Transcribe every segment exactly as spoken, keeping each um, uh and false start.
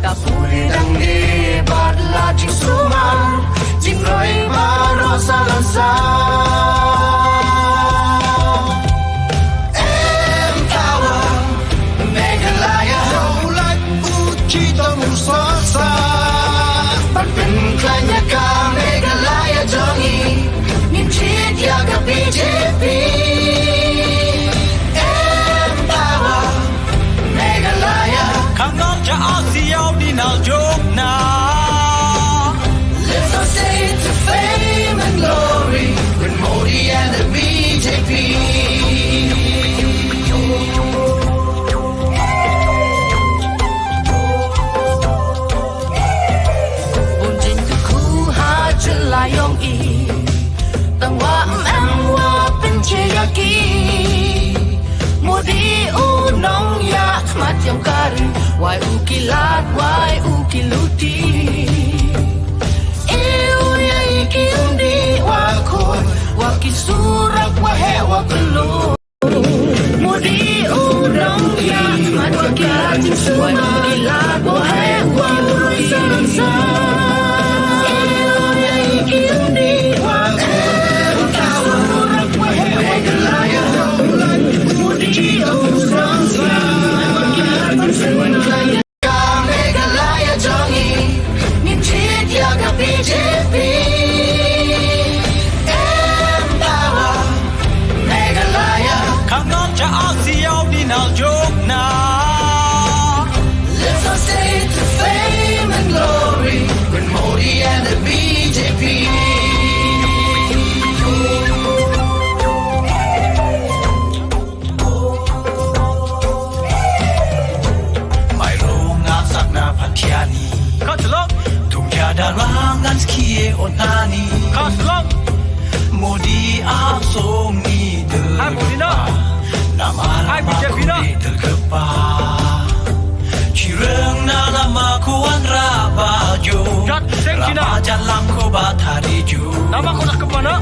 Ka pule dang ne bad la jingsumar, jingroi baroh sa lan sa. Empower Meghalaya, Rowlatt u chitom u sosa. Ban pynkhlaiñ ïa ka Meghalaya jong ngi, ngin jied ïa ka B J P. Empower Meghalaya. Kangor ja asiaw di nal jok na. Lift our state to fame and glory with Modi and the B J P. Bun jingkyrkhu ha jylla yong i, tang wa em wa pynche ïa ki. Modi u nong ïa khmat yong ka ri, wai u ki lad, wai u ki luti. E u ïa i ki umdi wa khun, wa ki surak, wa heh, wa kyllu. Modi u nong ïa khmat yong ka ri, wai u ki lad, wa heh, wa kyllu. E u ïa i ki umdi wa khun, wa ki surak, wa heh, wa kyllu. Ka Meghalaya jong ngi, ngin jied ïa ka B J P. Empower Meghalaya. Kangor ja asiaw di nal jok na. Lift our state to fame and glory with Modi and the B J P. Mai rung ngak sak na Pathiani. Ka shlong. Tung ja da lang ngan skie o nani. Ka shlong. Modi a song ni de. Hai Modi na. Namar hai B J P na. Del kepa. Chireng na lama kuan raba jo. Jat seng Cina. Raba jalang ko ba thari jo. Nama ko nak kemana?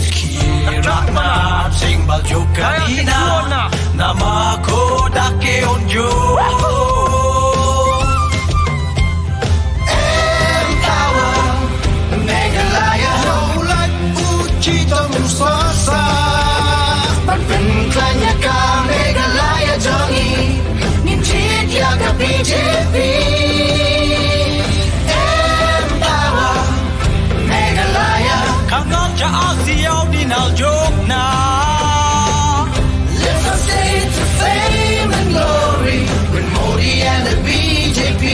Skie rak na sing bal jo. Kaya kadina. Sing kuan na. Nama ko dak ke on jo. Empower Meghalaya, Rowlatt u chitom u sosa. Ban pynkhlaiñ ïa ka Meghalaya jong ngi, ngin jied ïa ka B J P. Empower Meghalaya. Kangor ja asiaw di nal jok na. Lift our state to fame and glory with Modi and the B J P.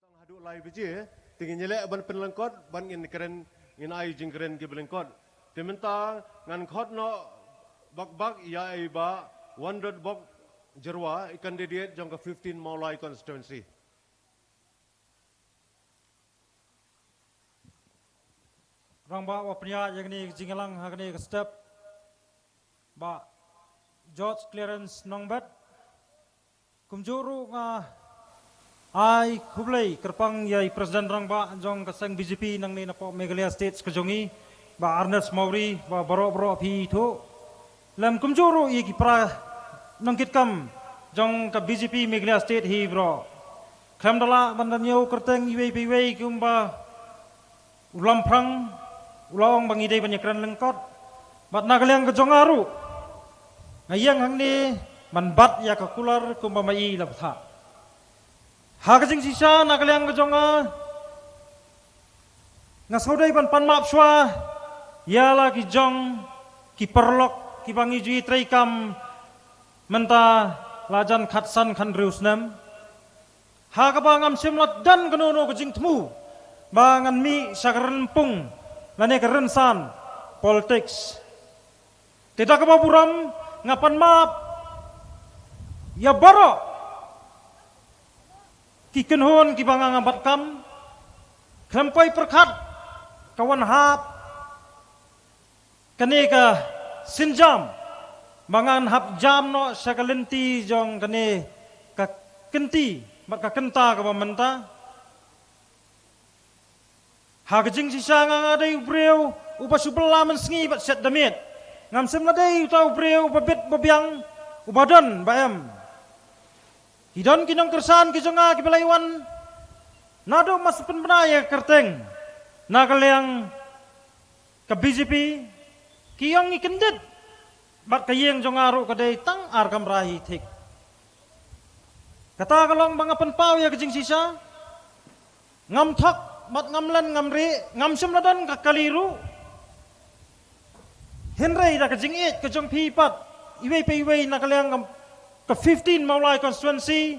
Tang haduh lai baje, te ngin ïaleh ban pynlyngkot, ban ngin kren, ngin ai jingkren ki ba lyngkot. Te mynta ngan khot noh bak bak ïa i Bah Wandot Bok Jyrwa, i candidate jong ka fifteen Mawlai constituency. Rangbah wa pynïaid ïa kane ka jingïalang ha kane ka step, Bah George Clearance Nongbet. Kumjuh ruh nga ai khublei kyrpang ïa i President Rangbah jong ka seng B J P nangne napoh Meghalaya State ka jong ngi, Bah Ernest Mawrie, wa baroh baroh phi thuh. Lem kumjuh ruh ïa ki para nongkitkam jong ka B J P Meghalaya State hi baroh. Khlem da lah ban da ñiew kyrteng iwei pa iwei kumba u Lamphrang u la ong ba ngi dei ban ïakren lyngkot. Bad na ka liang ka jong nga ruh, nga ïeng hangne ban bat ïa ka kular kumba ma i la bthah. Ha ka jingshisha na ka liang ka jong nga, nga sngewdei ban pan map shuwa ïa la ki jong ki paralok kiba ngi ju ïatrei kam mynta la jan khatsan khathynriew snem. Ha kaba ngam shym la don kano kano ka jingthmu ba ngan mih sha ka rynpung lane ka rynsan politics. Te da kaba burom nga pan map ïa baroh ki kynhun kiba nga nga bat kam. Khlem poi pyrkhat ka wan hap kane ka sienjam ba ngan hap jam noh sha ka lynti jong kane ka kynti bad ka kynta kaba mynta. Ha ka jingshisha nga nga dei u briew uba shu bylla mynsngi bad shet da miet. Ngam shym la dei uta u briew uba bit ba biang, uba don ba em. Ki don ki nongkyrshan ki jong nga kiba la ïawan naduh mynstep, pynbna ïa ka kyrteng na ka liang ka B J P, ki ong ngi kyndit bad ka ïing jong nga ruh ka dei tang ar kamra hi thik. Kata ka long ba nga pynpaw ïa ka jingshisha. Ngam thok bad ngam len ngam rieh, ngam shym la don ka kali ruh. Hynrei da ka jingïeit ka jong phi pat, iwei pa iwei na ka liang ka, ka fifteen Mawlai constituency,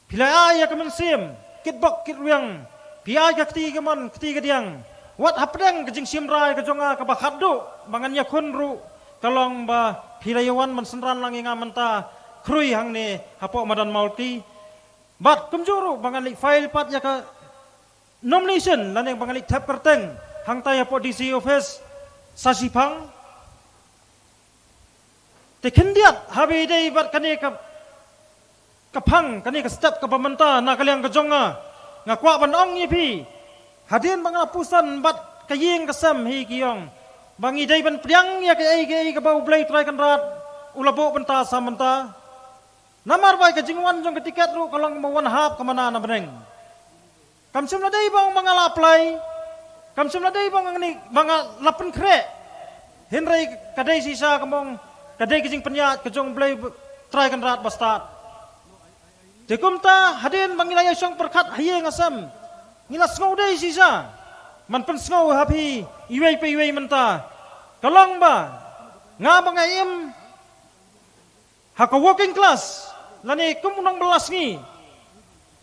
phi la ai ïa ka mynsiem kit bok kit rwiang, phi ai ka kti ka mon kti ka diang. Wat hapdeng ka jingshim rai ka jong nga kaba khatduh ba ngan ïakhun ruh, ka long ba phi la ïawan ban synran lang ïa nga mynta khrui hangne hapoh madan Mawlki. Bad kumjuh ruh ba ngan leit file pat ïa ka nomination lane ba ngan leit thep kyrteng hangtai hapoh D C office sha shiphang. Te khyndiat haba ïadei bad kane ka, ka phang, kane ka step kaba mynta na ka liang ka jong nga, nga kwah ban ong ïa phi, hadien ba nga la pyrshang bad ka ïing ka sem hi ki ong ba ngi dei ban pdiang ïa kaei kaei kaba U Blei Trai Kynrad u la buh bynta sa mynta. Namar ba ka jingwan jong ka tiket ruh ka long kaba wan hap ka mana na bneng. Kam shym la dei ba ong ba nga la apply, kam shym la dei ba ong ni ba nga la pynkhreh. Hynrei ka dei shisha ka mong, ka dei ka jingpynïaid ka jong U Blei Trai Kynrad ba stad. Te kumta hadien ba ngi la ïashong pyrkhat ha ïing ha sem, ngi la sngew dei shisha ban pynsngew ha phi iwei pa iwei mynta. Ka long ba nga ba nga im ha ka working class lane kum u nongbylla sngi,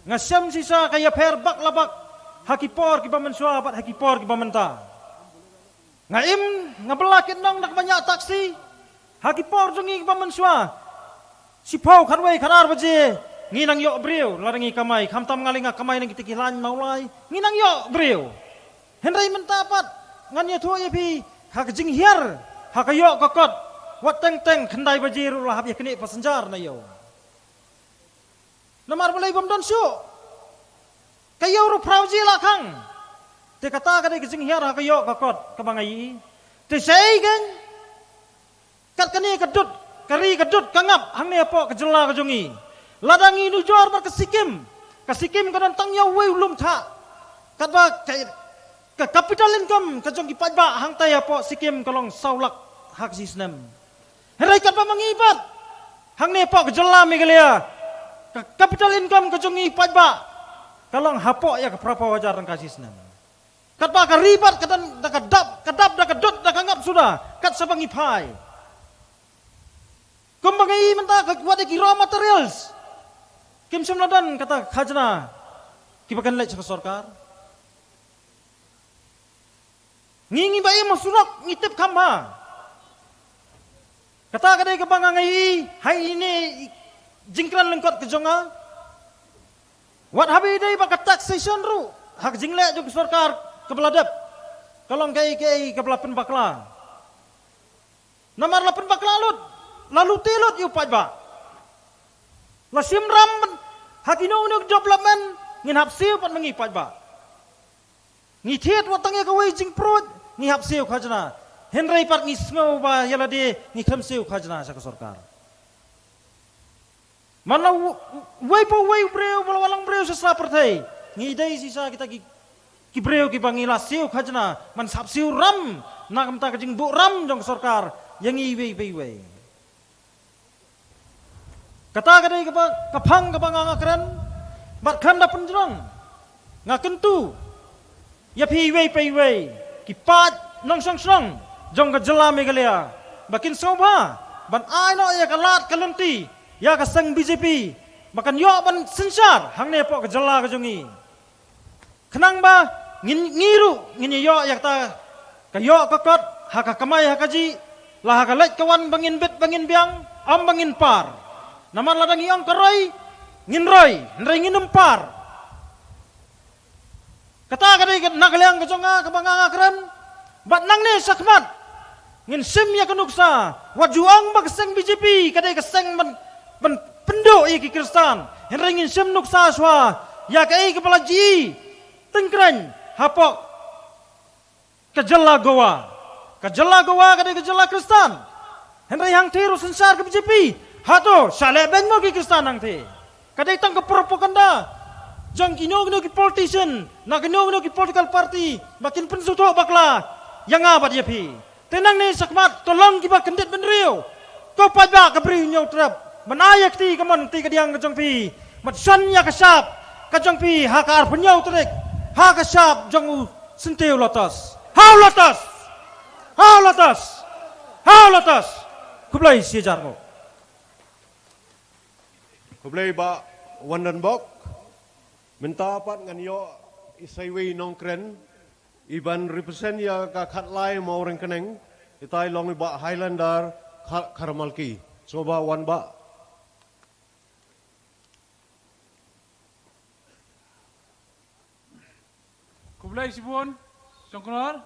nga shem shisha ka ïapher bak la bak ha ki por kiba mynshuwa bad ha ki por kiba mynta. Nga im, nga bylla kit nong da kaba ñiah taxi ha ki por jong ngi kiba mynshuwa. Shiphew, khatwei, khatar baje ngi nang ïoh briew lada ngi kamai, khamtam nga lei nga kamai na kita ki line Mawlai, ngi nang ïoh briew. Hynrei mynta pat ngan ïathuh ïa phi, ha ka jinghiar ha ka ïoh ka kot, wat teng teng khyndai baje ruh la hap ïa kane passenger na ïew. Namar balei? Bym don shuh. Ka ïew ruh phra baje la khang. Te kata ka dei ka jinghiar ha ka ïoh ka kot kaba nga ïohi. Te shaei kein? Kat kane ka dud, ka ri ka dud ka ngap hangne hapoh ka jylla ka jong ngi. Lada ngi nujor bad ka Sikkim, ka Sikkim ka don tang ïa uwei u lum thah. Katba ka, ka capital income ka jong ki paidbah hangtai hapoh Sikkim ka long saw lak ha ka shisnem. Hynrei katba ma ngi pat hangne hapoh ka jylla Meghalaya, ka capital income ka jong ngi paidbah ka long hapoh ïa ka phraphew hajar tyngka shisnem. Katba ka ri pat ka don da ka dap, ka dap da ka dud da ka ngap suda kat shaba ngi phai. Kumba ngi mynta ka wat ïa ki raw materials, kim shym la don kata ka khajna kiba kan leit sha ka sorkar. Ngi ngi ba im ha surok ngi tip kham bha. Kata ka dei kaba nga ïohi ha ine i jingkren lyngkot ka jong nga. Wat haba ïadei bad ka taxation ruh ha ka jingleh jong ka sorkar kaba la dep, ka long kaei kaei kaba la pynbakla. Namar la pynbakla lut, la lute lut ïa u paidbah. La shim ram ha kino kino ki development, ngin hap siew pat ma ngi paidbah. Ngi thied wat tang ïa kawei jingpruid, ngi hap siew khajna. Hynrei pat ngi sngew ba ïa lade ngi khlem siew khajna sha ka sorkar. Man la u-, uwei pa uwei u briew ba la wallang briew sha sla pyrthei, ngi dei shisha kita ki, ki briew kiba ngi la siew khajna, man sap siew ram na ka bynta ka jingbuh ram jong ka sorkar ïa ngi iwei pa iwei. Kata ka dei kaba, ka phang kaba nga nga kren bad khlem da pynjrong. Nga kyntu ïa phi iwei pa iwei ki paid nongshong shnong jong ka jylla Meghalaya ba kin sngewbha ban ai noh ïa ka lad ka lynti ïa ka seng B J P ba kan ïoh ban synshar hangne hapoh ka jylla ka jong ngi. Khnang ba ngin, ngi ruh ngin ïoh ïa kata ka ïoh ka kot ha ka kamai ha ka jih, la ha ka leit ka wan ba ngin bit ba ngin biang, ym ba ngin par. Namar lada ngi ong ka roi ngin roi, hynrei ngin ym par. Kata ka dei na ka liang ka jong nga kaba nga nga kren. Bad nangne shakhmat ngin shim ïa ka nuksa, wat ju ong ba ka seng B J P ka dei ka seng ban, ban pynduh ïa ki Khristan. Hynrei ngin shim nuksa shuwa ïa kaei kaba la jia tyngkrein hapoh Ka jylla Goa. Ka jylla Goa ka dei ka jylla Khristan. Hynrei hangtei ruh synshar ka B J P. Hato, shah leh beiñ mo ki Khristan hangtei. Ka dei tang ka propaganda jong kino kino ki politician, na kino kino ki political party, ba kin pynsngewthuh bakla ïa nga bad ïa phi. Te nangne shakhmat, to long kiba kyndit bynriew. Ko paidbah ka Bri u Hynñiewtrep, ban ai ïa kti kamon kti kadiang ka jong phi, ban shon ïa ka shap ka jong phi ha ka arphew hynñiew tarik, ha ka shap jong u Syntiew Lotus. Ha u Lotus! Ha u Lotus! Ha u Lotus! Khublei shihajar nguh. Khublei Bah Wandonbok. Mynta pat ngan ïoh i Saiwei Nongkren, i ban represent ïa ka Khatlai Mawryngkneng, itai long i Bah Highlander Kha-, Kharmalki. Sngewbha wan Bah. Khublei shibun, Shongknor,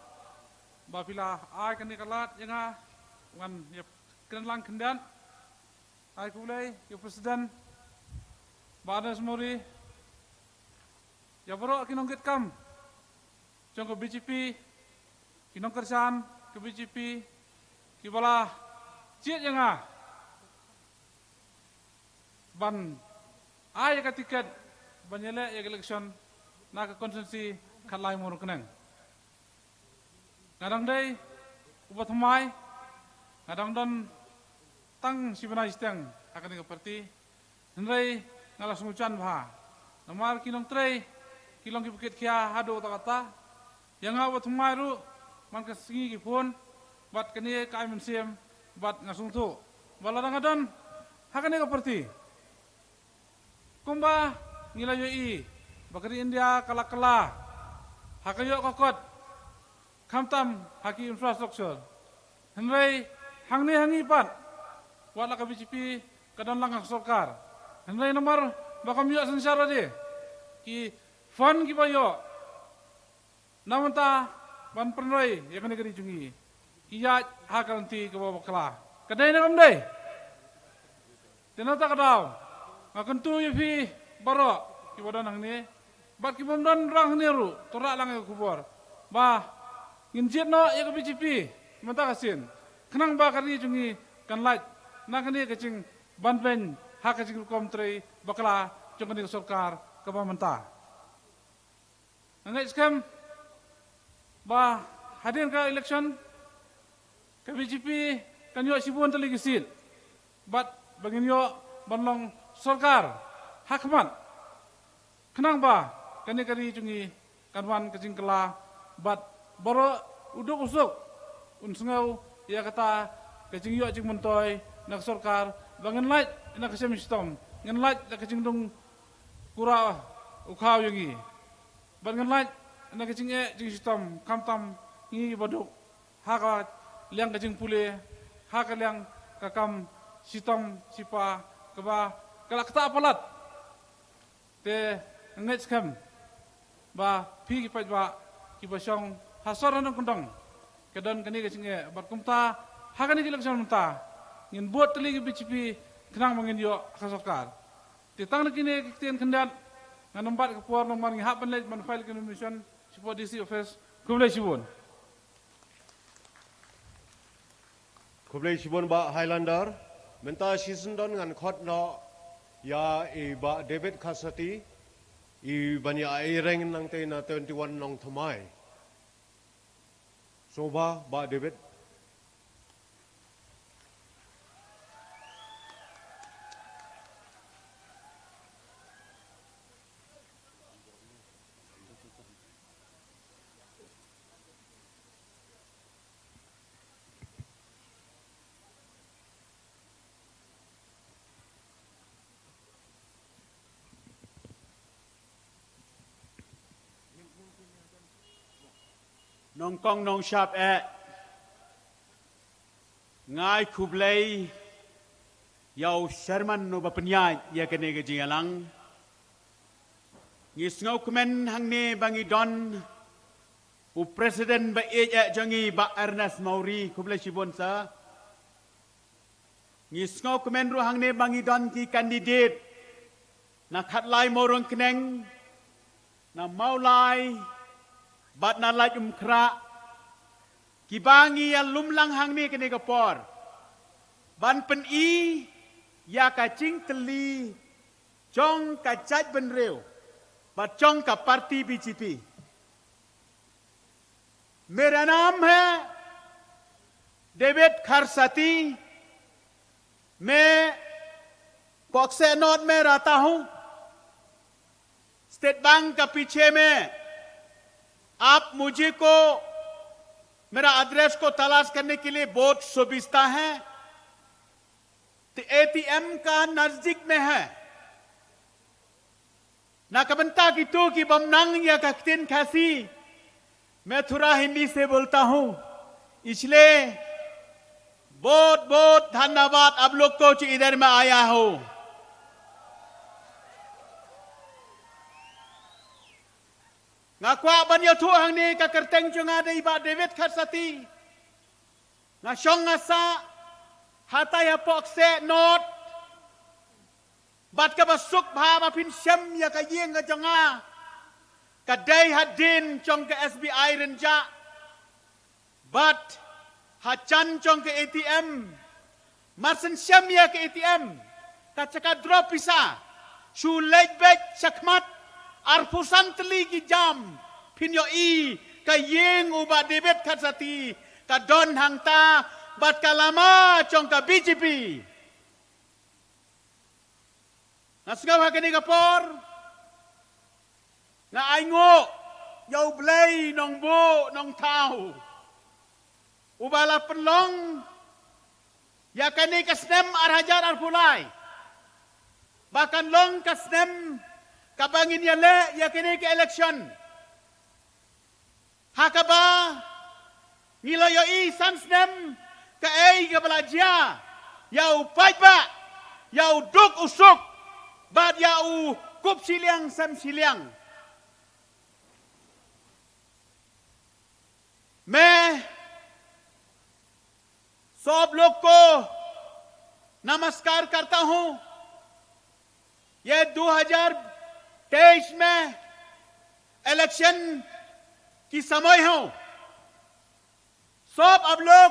ba phi la ai kane ka lad ïa nga, ngan ïa kren lang khyndiat. Ai khublei ïa u President, Bah Ernest Mori, ïa baroh ki nongkitkam jong ka B J P, ki nongkyrshan ka B J P, kiba la jied ïa nga ban ai ïa ka tiket ban ïaleh ïa ka election na ka constituency Khatlai Mawryngkneng. Nga dang dei uba thymmai, nga dang don tang shi bnai shiteng ha kane ka party. Hynrei nga la sngewjan bha namar ki nongtrei ki long kiba kit khia haduh katta katta. Ïa nga uba thymmai ruh man ka sngi ki phone bad kane ka ai mynsiem bad nga sngewthuh ba lada nga don ha kane ka party, kumba ngi la ïohi ba ka ri India ka la kylla ha ka ïoh ka kot, khamtam ha ki infrastructure. Hynrei hangne ha ngi pat, wat la ka B J P ka don lang ha ka sorkar, hynrei namar ba kam ïoh synshar lade, ki fund kiba ïoh na bynta ban pynroi ïa kane ka ri jong ngi, ki ïaid ha ka lynti kaba bakla. Ka dei ne kam dei? Te na kata ka daw nga kyntu ïa phi baroh kiba don hangne bad kibym don rang hangne ruh, to rah lang ïa ka khubor ba ngin jied noh ïa ka B J P mynta ka sien, khnang ba ka ri jong ngi kan lait na kane ka jingbanbeiñ ha ka jingrukom trei bakla jong kane ka sorkar kaba mynta. Nga ngeit skhem ba hadien ka election ka B J P kan ïoh shibun tylli ki seat bad ba ngin ïoh ban long sorkar ha khmat, khnang ba kane ka ri jong ngi kan wan ka jingkylla bad baroh u duk u suk un sngew ïa kata ka jingïoh jingmyntoi na ka sorkar ba ngin lait na ka shem shitom, ngin lait na ka jingdung kura u khaw ïa ngi. Bad ngin lait na ka jingeh jingshitom khamtam ngi ba duk ha ka liang ka jingpule, ha ka liang ka kam shitom shipa kaba ka la ktah palat. Te nga ngeit skhem ba phi ki paidbah kiba shong ha sor ha nongkyndong ka don kane ka jingeh bad kumta ha kane ka election mynta ngin bud tylli ka B J P khnang ba ngin ïoh ha ka sorkar. Te tang na kine ki ktien khyndiat ngan ym bat ka por namar ngi hap ban leit ban file ka nomination shapoh D C office. Khublei shibun. Khublei shibun Bah Highlander. Mynta shisyndon ngan khot noh ïa i Bah David Khasati, i ban ïa ïareng nangtei na twenty-one Nongthymmai. Sngewbha Bah David. Nongkong nongshap eh, nga ai khublei ïa u chairman uba pynïaid ïa kane ka jingïalang. Ngi sngewkmen hangne ba ngi don u president ba ïeit eh jong ngi Bah Ernest Mawrie, khublei shibun sir. Ngi sngewkmen ruh hangne ba ngi don ki candidate na Khatlai Mawryngkneng, na Mawlai bad na Laitumkhrah. Kiba ngi ïa lum lang hangne kane ka por ban pyni ïa ka jingtylli jong ka jaitbynriew bad jong ka parti B J P. मेरा नाम है डेविड खरसाती। मैं पॉक्से नॉर्थ में रहता हूँ। स्टेट बैंक का पीछे में आप मुझे को मेरा एड्रेस को तलाश करने के लिए बहुत सुविधा है। तो एटीएम का नजदीक में है। Na ka bynta kito ki bym nang ïa ka ktien Khasi, मैं थोड़ा हिंदी से बोलता हूँ। इसलिए बहुत बहुत धन्यवाद आप लोग को जो इधर में आया हो। Nga kwah ban ïathuh hangne ka kyrteng jong nga dei Bah David Kharsati. Nga shong nga sah hatai ha Pokse North. Bad kaba suk bha ba phin shem ïa ka ïing ka jong nga ka dei hadien jong ka S B I Rynjah. Bad ha jan jong ka A T M. Mar shen shem ïa ka A T M, ka jaka draw pisa, shu leit beit shakhmat arphew san tylli ki jam, phin ïohi ka ïing u Bah David Kharsati ka don hangta, bad ka lama jong ka B J P. Nga sngew ha kane ka por nga ainguh ïa U Blei Nongbuh Nongthaw, uba la pynlong ïa kane ka snem ar hajar arphew lai ba kan long ka snem kaba ngin ïaleh ïa kane ka election. Ha kaba ngi la ïohi san snem kaei kaba la jia ïa u paidbah, ïa u duk u suk, bad ïa u kup shiliang sem shiliang. मैं सब लोग को नमस्कार करता हूं। ये दो हज़ार तेईस में इलेक्शन की समय हो, सब आप लोग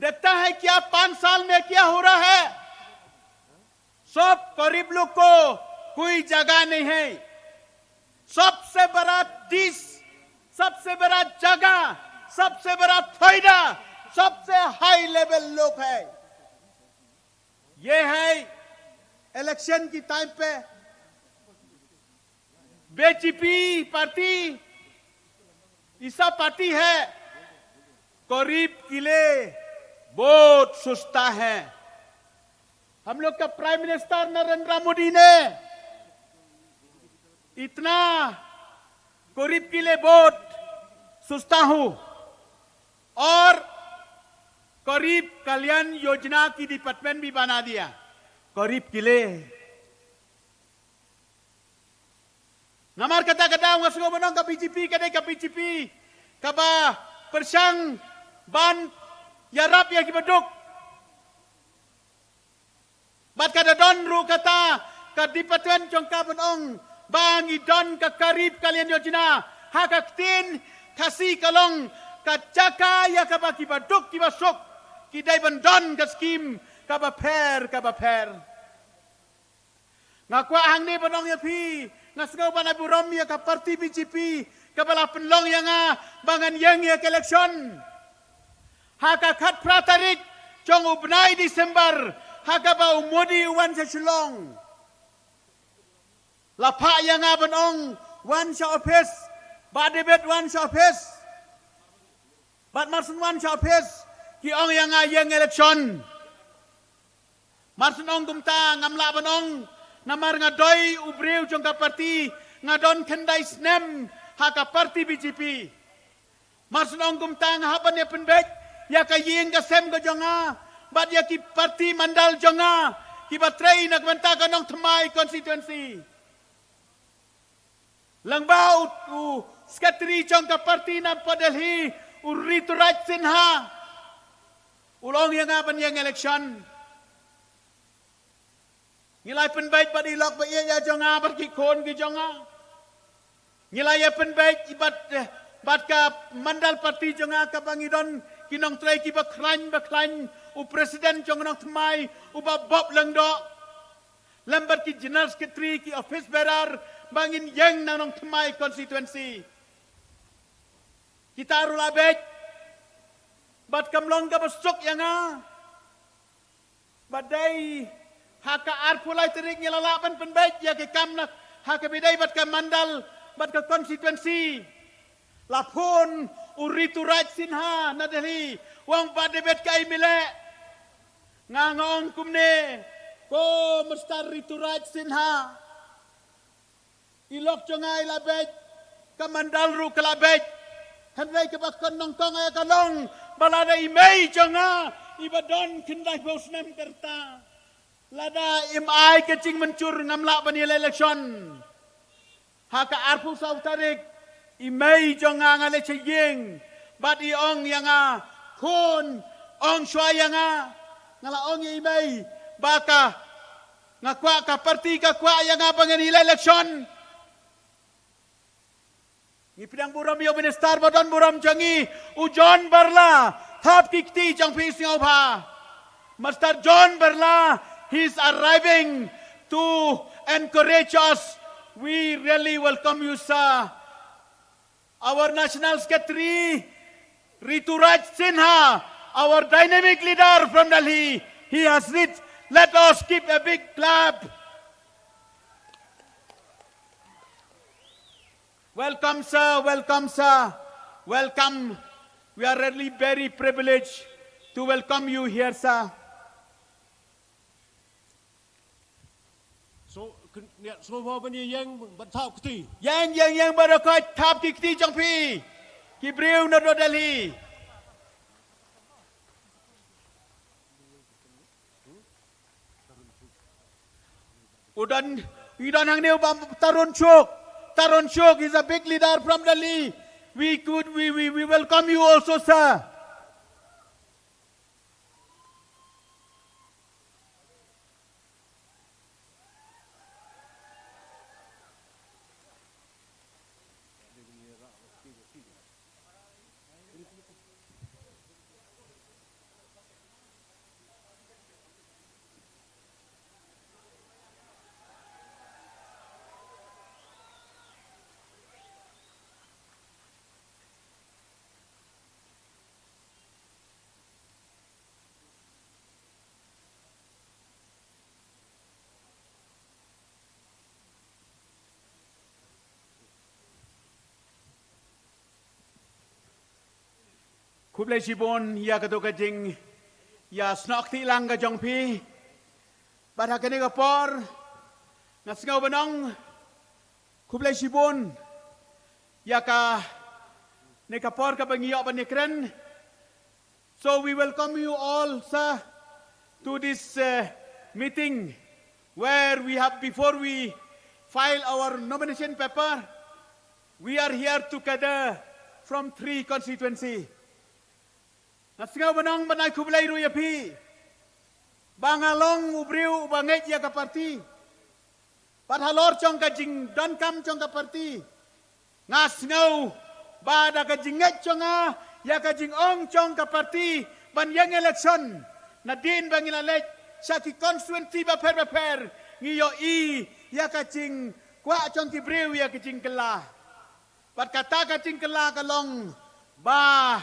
देखता है क्या पांच साल में क्या हो रहा है। सब गरीब लोग को कोई जगह नहीं है। सबसे बड़ा डिश, सबसे बड़ा जगह, सबसे बड़ा फायदा, सबसे हाई लेवल लोग है। ये है इलेक्शन की टाइम पे बीजेपी पार्टी, ऐसा पार्टी है, गरीब के लिए बहुत सोचता है। हम लोग का प्राइम मिनिस्टर नरेंद्र मोदी ने इतना गरीब के लिए बहुत सोचता हूं, और गरीब कल्याण योजना की डिपार्टमेंट भी बना दिया गरीब के लिए। Namar kata ka daw nga sngew ba nong ka B J P ka dei ka B J P kaba pyrshang ban ïarap ïa kiba duk. Bad ka da don ruh kata ka department jong ka ban ong ba ngi don ka Garib Kalyan Yojana, ha ka ktien Khasi ka long ka jaka ïa kaba kiba duk kiba suk ki dei ban don ka skim kaba pher kaba pher. Nga kwah hangne ban ong ïa phi, nga sngew ban ai burom ïa ka parti B J P kaba la pynlong ïa nga ba ngan ïeng ïa ka election. Ha ka khatphra tarik jong u bnai December, ha kaba u Modi u wan sha Shillong, la phah ïa nga ban ong wan sha office, Bah David wan sha office. Bad mar shen wan sha office ki ong ïa nga ïeng election. Mar shen ong kumta ngam lah ban ong, namar nga dei u briew jong ka parti, nga don khyndai snem ha ka parti B J P. Mar shen ong kumta nga hap ban ïa pynbeit ïa ka ïing ka sem ka jong nga bad ïa ki parti mandal jong nga kiba trei na ka bynta ka Nongthymmai constituency. Lyngba u, u sekretari jong ka parti na Delhi, u Rituraj Sinha, u la ong ïa nga ban ïeng election. Ngi la ïa pynbeit bad i lok ba ïeit jong nga bad ki khun ki jong nga. Ngi la ïa pynbeit bad, eh, Bad ka mandal party jong nga kaba ngi don ki nongtrei kiba khlaiñ ba khlaiñ, u president jong nongthymmai uba bob lyngdoh, lem bad ki general secretary, ki office bearer ba ngin ïeng na nongthymmai constituency. Kita ruh la beit. Bad kam long kaba suk ïa nga ba dei ha ka arphew lai tarik ngi la lah ban pynbeit ïa ki kam na ha kaba ïadei bad ka mandal bad ka constituency. La phone u Rituraj Sinha na Delhi, u ong, Bah David, kaei me leh? Nga nga ong kumne, ko Mister Rituraj Sinha, i lok jong nga i la beit, ka mandal ruh ka la beit. Hynrei kaba kongsan nyngkong ïa ka long ba lada i mei jong nga iba don khyndaiphew snem ka rta, lada im ai ka jingmynjur ngam lah ban ïaleh election. Ha ka arphew saw tarik i mei jong nga nga leit sha ïing bad i ong ïa nga, khun, ong shuwa ïa nga. Nga la ong ïa i mei ba ka, nga kwah, ka party ka kwah ïa nga ba ngan ïaleh election. Ngi pdiang burom ïa u minister ba don burom jong ngi, u John Barla. Thap ki kti jong phi, sngewbha. Mister John Barla, he is arriving to encourage us. We really welcome you, sir. Our National Secretary, Rituraj Sinha, our dynamic leader from Delhi, he has reached. Let us give a big clap. Welcome, sir. Welcome, sir. Welcome. We are really very privileged to welcome you here, sir. So, kyn-, ïa, sngewbha ban ïeng bad thap kti. Ïeng, ïeng, ïeng bad thap ki kti jong phi. Ki briew na New Delhi. U don, u don hangne u Bah Tarun Chugh. Tarun Chugh is a big leader from Delhi. We could, we, we, we welcome you also, sir. Khublei shibun ïa kato ka jingïasnoh kti lang ka jong phi. Bad ha kane ka por nga sngew ban ong khublei shibun ïa kane ka por kaba ngi ïoh ban ïakren. So we welcome you all, sir, to this, uh, meeting where we have, before we file our nomination paper, we are here together from three constituency. Nga sngew ban ong ban ai khublei ruh ïa phi ba nga long u briew uba ngeit ïa ka party. Bad halor jong ka jingdonkam jong ka party, nga sngew ba da ka jingngeit jong nga ïa ka jingong jong ka party ban ïeng election, nadien ba ngi la leit sha ki constituency bapher bapher, ngi ïohi ïa ka jingkwah jong ki briew ïa ka jingkylla. Bad kata ka jingkylla ka long ba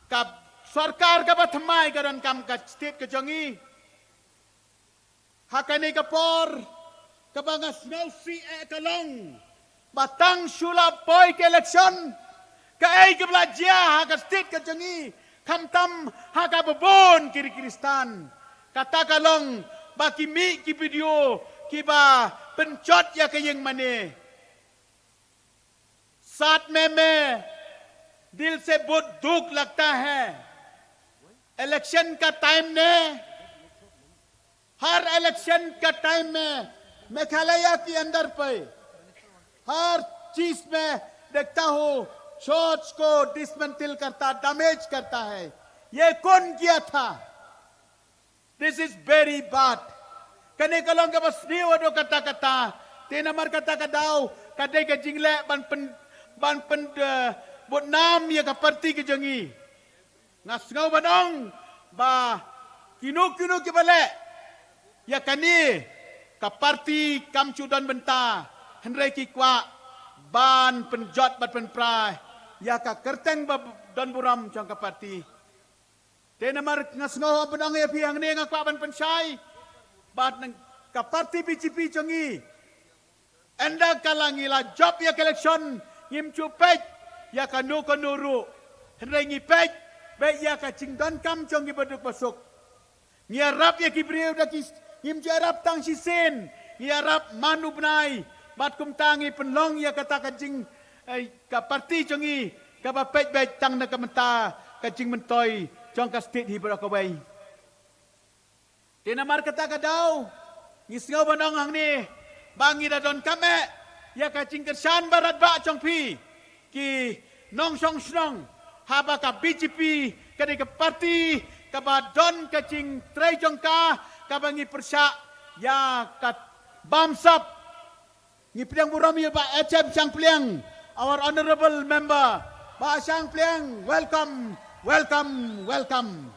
ka sorkar kaba thymmai ka donkam ka state ka jong ngi. Ha kane ka por kaba nga sngewsih eh ka long ba tang shu la poi ka election, kaei kaba la jia ha ka state ka jong ngi, khamtam ha kaba bun ki ri Khristan. Kata ka long ba ki mih ki video kiba pynjot ïa ka ïing mane. सात मई में दिल से बहुत दुख लगता है। इलेक्शन का टाइम में, हर इलेक्शन का टाइम में मेघालय के अंदर पे हर चीज में देखता हूँ, चर्च को डिसमेंटल करता, डैमेज करता है। ये कौन किया था? This is very bad. Kane ka long kaba sniew haduh katta katta. Te namar kata ka daw ka dei ka jingleh ban pyn, ban pyn, eh, Bud nam ïa ka parti ka jong ngi. Nga sngew ban ong ba kino kino kiba leh ïa kane ka parti kam shu don bynta, hynrei ki kwah ban pynjot bad pynpra ïa ka kyrteng ba don burom jong ka parti. Te namar nga sngew ban ong ïa phi hangne, nga kwah ban pynshai bad nang ka parti B J P jong ngi. Ynda ka la ngi la jop ïa ka election, ngim ju peit ïa kano kano ruh. Hynrei ngi peit beit ïa ka jingdonkam jong ki baduk basuk. Ngi ïarap ïa ki briew da ki, ngim ju ïarap tang shisien. Ngi ïarap man u bnai. Bad kumta ngi pynlong ïa kata ka jing, eh, ka parti jong ngi kaba peit beit tang na ka bynta ka jingmyntoi jong ka state hi baroh kawei. Te namar kata ka daw, ngi sngew ban ong hangne ba ngi da donkam eh ïa ka jingkyrshan baroh ba jong phi ki nongshong shnong, haba ka B J P ka dei ka parti kaba don ka jingtrei jong ka, kaba ngi pyrshah ïa ka bamsap. Ngi pdiang burom ïa Bah H M Shangpliang, our honorable member. Bah Shangpliang, welcome, welcome, welcome.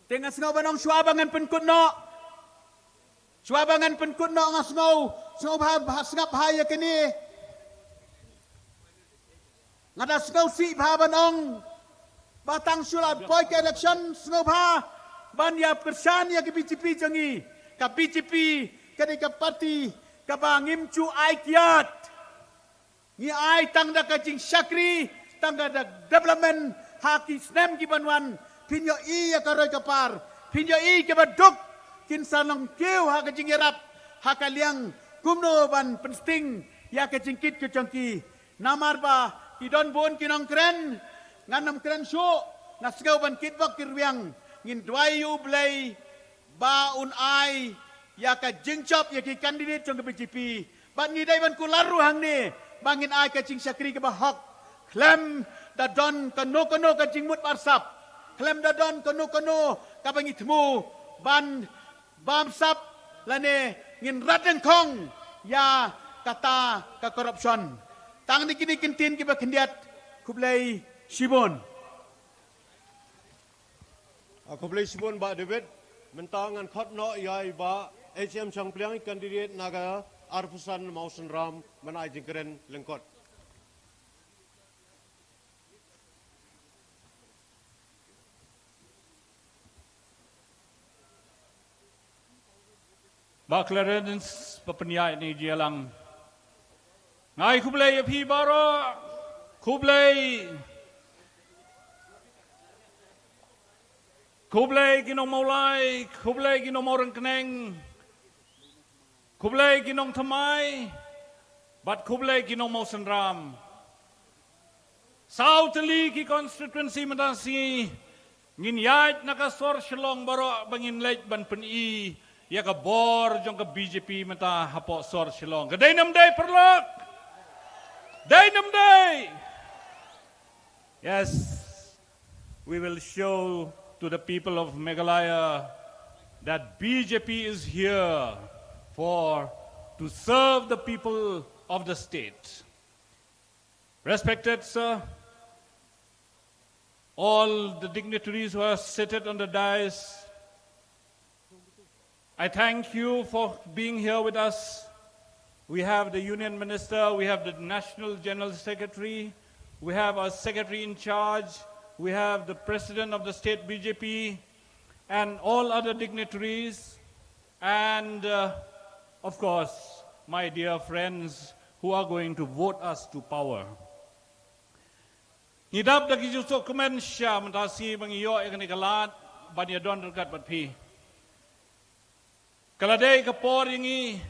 Te nga sngew ban ong shuwa ba ngan pynkut noh. Shuwa ba ngan pynkut noh nga sngew, sngew bha, bha, sngap bha ïa kane. Nga da sngewsih bha ban ong ba tang shu la poi ka election, sngew bha ban ïa kyrshan ïa ka B J P jong ngi. Ka B J P ka dei ka parti kaba ngim ju ai kiad. Ngi ai tang da ka jingshakri, tang da ka development ha ki snem ki ban wan. Phin ïohi ïa ka roi ka par, phin ïohi kiba duk kin sa long kiew ha ka jingïarap ha ka liang kumno ban pynsting ïa ka jingkit ka jong ki. Namar ba ki don bun ki nongkren, ngan ym kren shuh, nga sngew ban kit bok kit rwiang. Ngin duwai ïa U Blei ba un ai ïa ka jingjop ïa ki candidate jong ka B J P. Bad ngi dei ban kular ruh hangne ba ngin ai ka jingshakri kaba hok. Khlem da don kano kano ka jingmut barsap, khlem da don kano kano kaba ngi thmu ban bamsap lane ngin rat dyngkhong ïa kata ka corruption. Tang da kine ki ktien kiba khyndiat, khublei shibun. Ah, khublei shibun Bah David. Mynta ngan khot noh ïa i Bah H M Shangpliang, i candidate na ka arphew san Mawsynram, ban ai jingkren lyngkot. Bah Clarence, ba pynïaid na i jingïalang. Nga ai khublei ïa phi baroh. Khublei. Khublei ki nong Mawlai, khublei ki nong Mawryngkneng. Khublei ki nong Thymmai. Bad khublei ki nong Mawsynram. Saw tylli ki constituency mynta shi ngin ïaid na ka sor Shillong baroh ba ngin leit ban pyni ïa ka bor jong ka B J P mynta hapoh sor Shillong. Ka dei ne ym dei paralok? Dei ne ym dei? Yes. We will show to the people of Meghalaya that B J P is here for to serve the people of the state. Respected sir, all the dignitaries who are seated on the dais, I thank you for being here with us. We have the union minister, we have the national general secretary, we have our secretary in charge, we have the president of the state B J P, and all other dignitaries, and, uh, of course, my dear friends who are going to vote us to power. Ngi dap da ki jingsngewkmen shisha mynta shi ba ngi ïoh ïa kane ka lad ban ïadon ryngkat bad phi. Ka la dei ka por ïa ngi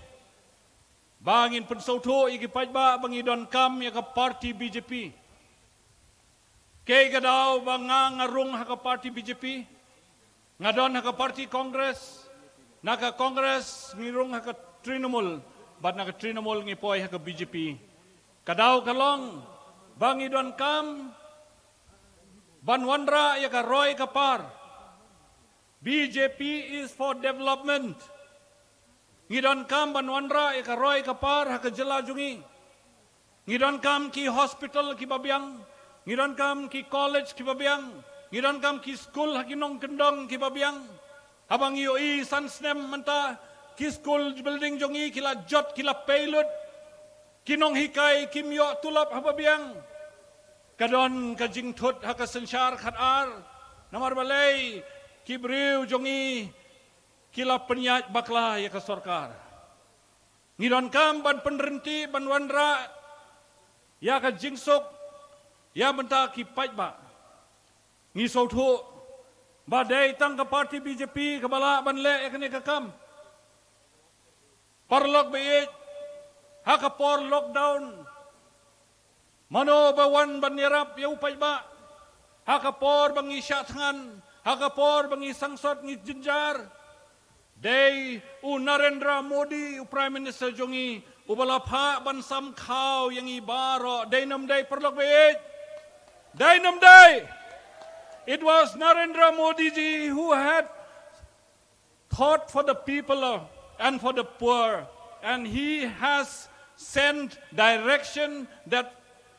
ba ngin pynsngewthuh ïa ki paidbah ba ngi donkam ïa ka party B J P. Kaei ka daw ba nga nga rung ha ka party B J P, nga don ha ka party Congress. Na ka Congress ngi rung ha ka Trinamool, bad na ka Trinamool ngi poi ha ka B J P. Ka daw ka long ba ngi donkam ban wanrah ïa ka roi ka par. B J P is for development. Ngi donkam ban wanrah ïa ka roi ka par ha ka jylla jong ngi. Ngi donkam ki hospital kiba biang, ngi donkam ki college kiba biang, ngi donkam ki skul ha ki nongkyndong kiba biang. Haba ngi ïohi san snem mynta, ki skul building jong ngi ki la jot, ki la pei lut. Ki nonghikai kim ïoh tulop haba biang. Ka don ka jingthut ha ka synshar khatar. Namar balei, ki briew jong ngi ki la pynïaid bakla ïa ka sorkar. Ngi donkam ban pynryntih, ban wanrah ïa ka jingsuk ïa bynta ki paidbah. Ngi sngewthuh ba dei tang ka party B J P kaba lah ban leh ïa kane ka kam. Paralok ba ïeit, ha ka por lockdown, mano ba wan ban ïarap ïa u paidbah? Ha ka por ba ngi shah thngan, ha ka por ba ngi sangsot, ngi jynjar, dei u Narendra Modi, u Prime Minister jong ngi, uba la phah ban sam khaw ïa ngi baroh. Dei ne ym dei, paralok ba ïeit? Dei ne ym dei? It was Narendra Modi ji who had thought for the people of, and for the poor, and he has sent direction that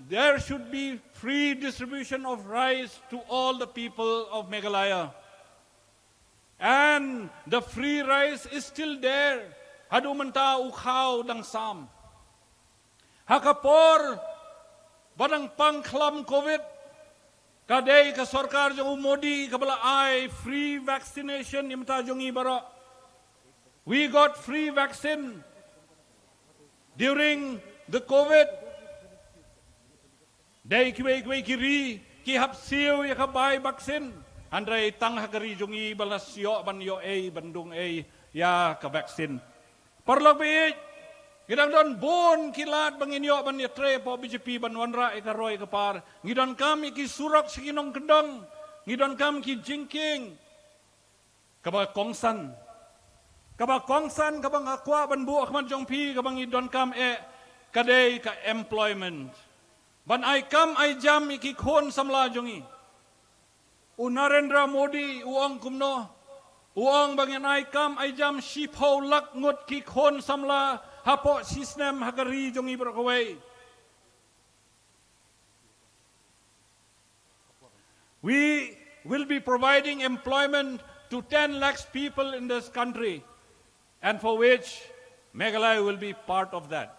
there should be free distribution of rice to all the people of Meghalaya. And the free rice is still there. Haduh mynta u khaw dang sam. Ha ka por ba dang pang khlam covid, ka dei ka sorkar jong u Modi kaba la ai free vaccination ïa mynta jong ngi baroh. We got free vaccine during the covid. Dei kiwei kiwei ki ri ki hap siew ïa ka bai vaccine. Hynrei tang ha ka ri jong ngi ba la siew ban ïoh ei, ban dung ei ïa ka vaccine. Paralok ba ïeit, ngi dang don bun ki lad ba ngin ïoh ban ïatrei hapoh B J P ban wanrah ïa ka roi ka par. Ngi donkam ïa ki surok sha ki nongkyndong. Ngi donkam ki jingkieng. Kaba kongsan, kaba kongsan, kaba nga kwah ban buh ha khmat jong phi, kaba ngi donkam eh, ka dei ka employment. Ban ai kam ai jam ïa ki khun samla jong ngi. U Narendra Modi u ong kumno? U ong ba ngin ai kam ai jam shiphew lak ngut ki khun samla hapoh shi snem ha ka ri jong ngi baroh kawei. We will be providing employment to ten lakhs people in this country, and for which Meghalaya will be part of that.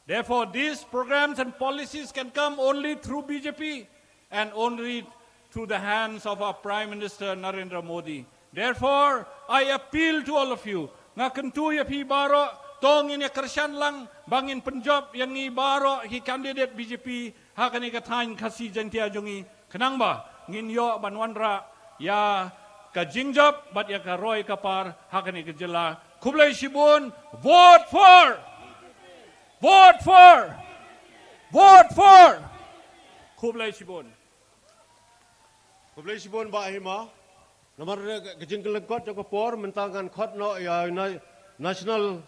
Therefore, these programs and policies can come only through B J P and only through the hands of our Prime Minister Narendra Modi. Therefore, I appeal to all of you. Nga kyntu ïa phi baroh, to ngin ïa kyrshan lang, ba ngin pynjop ïa ngi baroh ki candidate B J P ha kane ka thaiñ Khasi Jaiñtia jong ngi, khnang ba ngin ïoh ban wanrah ïa ka jingjop bad ïa ka roi ka par ha kane ka jylla. Khublei shibun, vote for! Vote for! Vote for! Khublei shibun. Khublei shibun Bah Hima. Namar ka jingkyllyngkot jong ka por, mynta ngan khot noh ïa na-, National,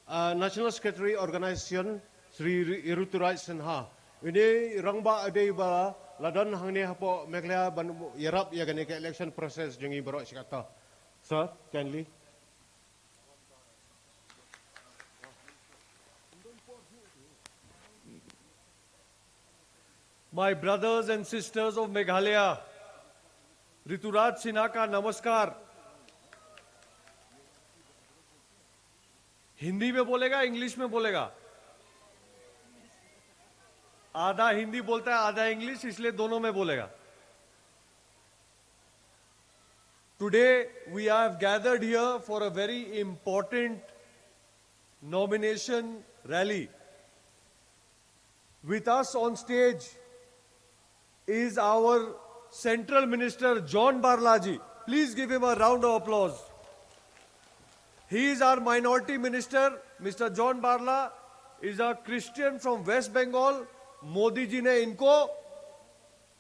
ah, National Secretary Organization, Shri Ri-, Rituraj Sinha. Une rangbah ba dei ba la don hangne hapoh Meghalaya ban ïarap ïa kane ka election process jong ngi baroh shi katta. Sir, kindly. My brothers and sisters of Meghalaya, ऋतुराज सिन्हा का नमस्कार। हिंदी में बोलेगा, इंग्लिश में बोलेगा? आधा हिंदी बोलता है, आधा इंग्लिश, इसलिए दोनों में बोलेगा। Today, we have gathered here for a very important nomination rally. With us on stage is our Central Minister John Barla ji. Please give him a round of applause. He is our minority minister. Mister John Barla is a Christian from West Bengal. मोदी जी ने इनको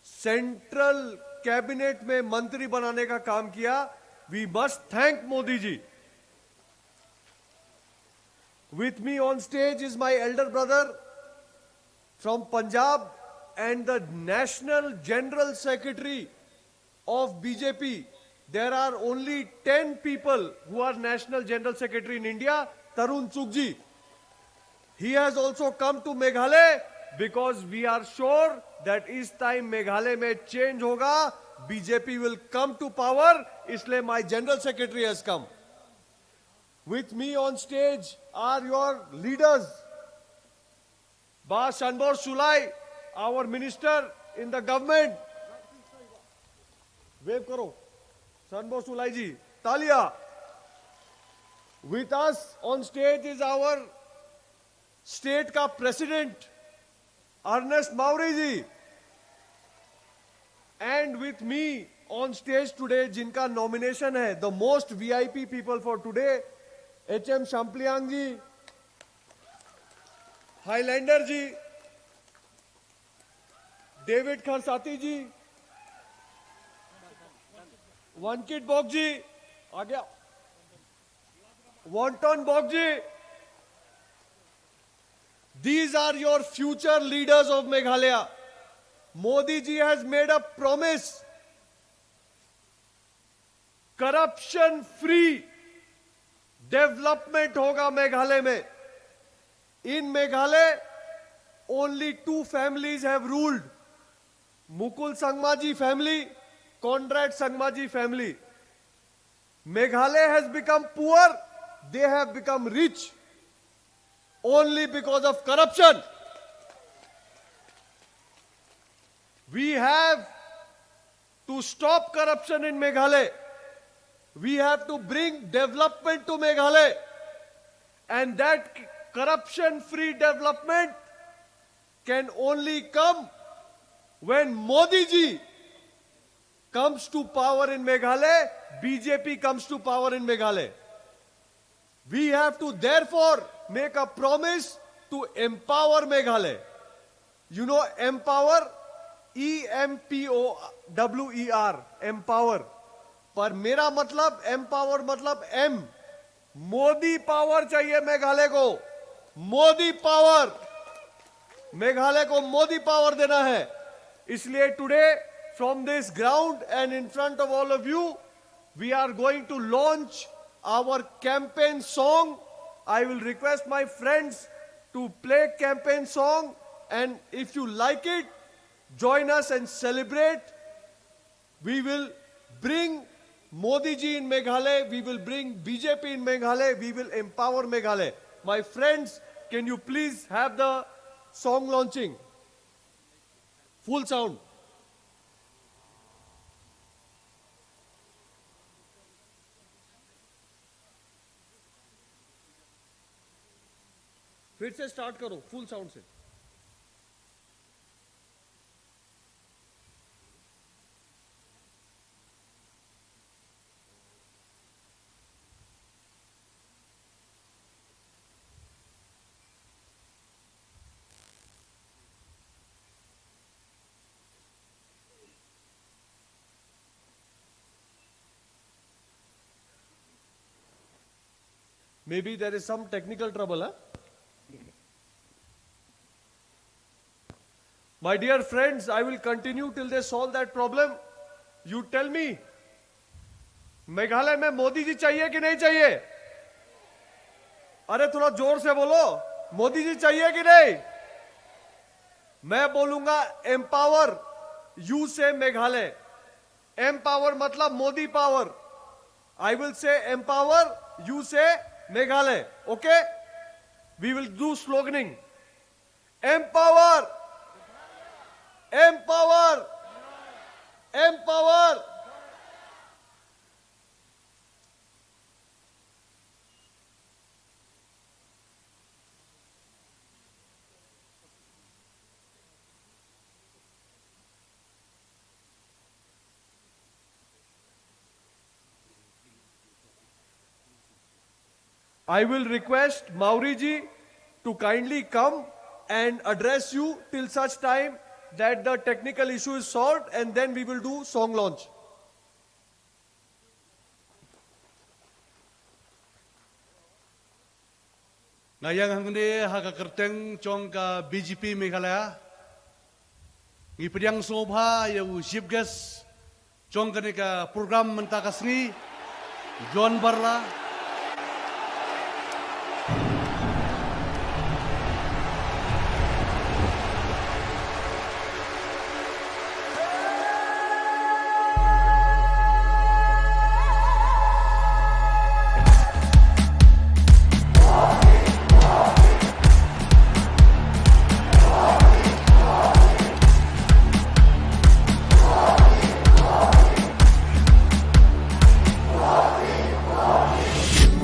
सेंट्रल कैबिनेट में मंत्री बनाने का काम किया। We must thank मोदी जी। With me on stage is my elder brother from Punjab and the National General Secretary of B J P. There are only ten people who are National General Secretary in India, Tarun Chugji. He has also come to Meghalaya because we are sure that is time Meghalaya mein change hoga, B J P will come to power, isliye my General Secretary has come. With me on stage are your leaders. Ba Shanbor Sulai, our minister in the government. Wave karo. Shanbor Sulai ji, taliya. With us on stage is our state ka president, Ernest Mawrie ji. And with me on stage today, jinka nomination hai, the most V I P people for today, H M Shampliang ji, Highlander ji, David Kharsati ji, Wankit Bok ji, आ गया, Wanton Bok ji. These are your future leaders of Meghalaya. Modi ji has made a promise. Corruption free development hoga Meghalaya mein. In Meghalaya, only two families have ruled. Mukul Sangma ji family, Conrad Sangma ji family. Meghalaya has become poor, they have become rich only because of corruption. We have to stop corruption in Meghalaya. We have to bring development to Meghalaya. And that corruption-free development can only come when Modi ji comes to power in Meghalaya, B J P comes to power in Meghalaya. We have to therefore make a promise to empower Meghalaya. You know, empower, E M P O W E R, empower. पर मेरा मतलब empower मतलब M, मोदी पावर चाहिए मेघालय को, मोदी पावर, मेघालय को मोदी पावर देना है। इसलिए today, from this ground and in front of all of you, we are going to launch our campaign song. I will request my friends to play campaign song, and if you like it, join us and celebrate. We will bring Modi ji in Meghalaya, we will bring B J P in Meghalaya, we will empower Meghalaya. My friends, can you please have the song launching? Full sound. फिर से स्टार्ट करो फुल साउंड से। Maybe there is some technical trouble, huh? My dear friends, I will continue till they solve that problem. You tell me, मेघालय में मोदी जी चाहिए कि नहीं चाहिए? अरे, थोड़ा जोर से बोलो, मोदी जी चाहिए कि नहीं? मैं बोलूंगा, empower, you say Meghalaya. Empower मतलब मोदी पावर। I will say empower, you say Meghalaya. Okay? We will do sloganing. Empower! Empower! Empower! I will request Mawrie ji to kindly come and address you till such time that the technical issue is solved, and then we will do song launch. Ïa hangne ha ka kyrteng jong ka B J P Meghalaya, ngi pdiang sngewbha ïa u chief guest jong kane ka program mynta ka sngi, John Barla.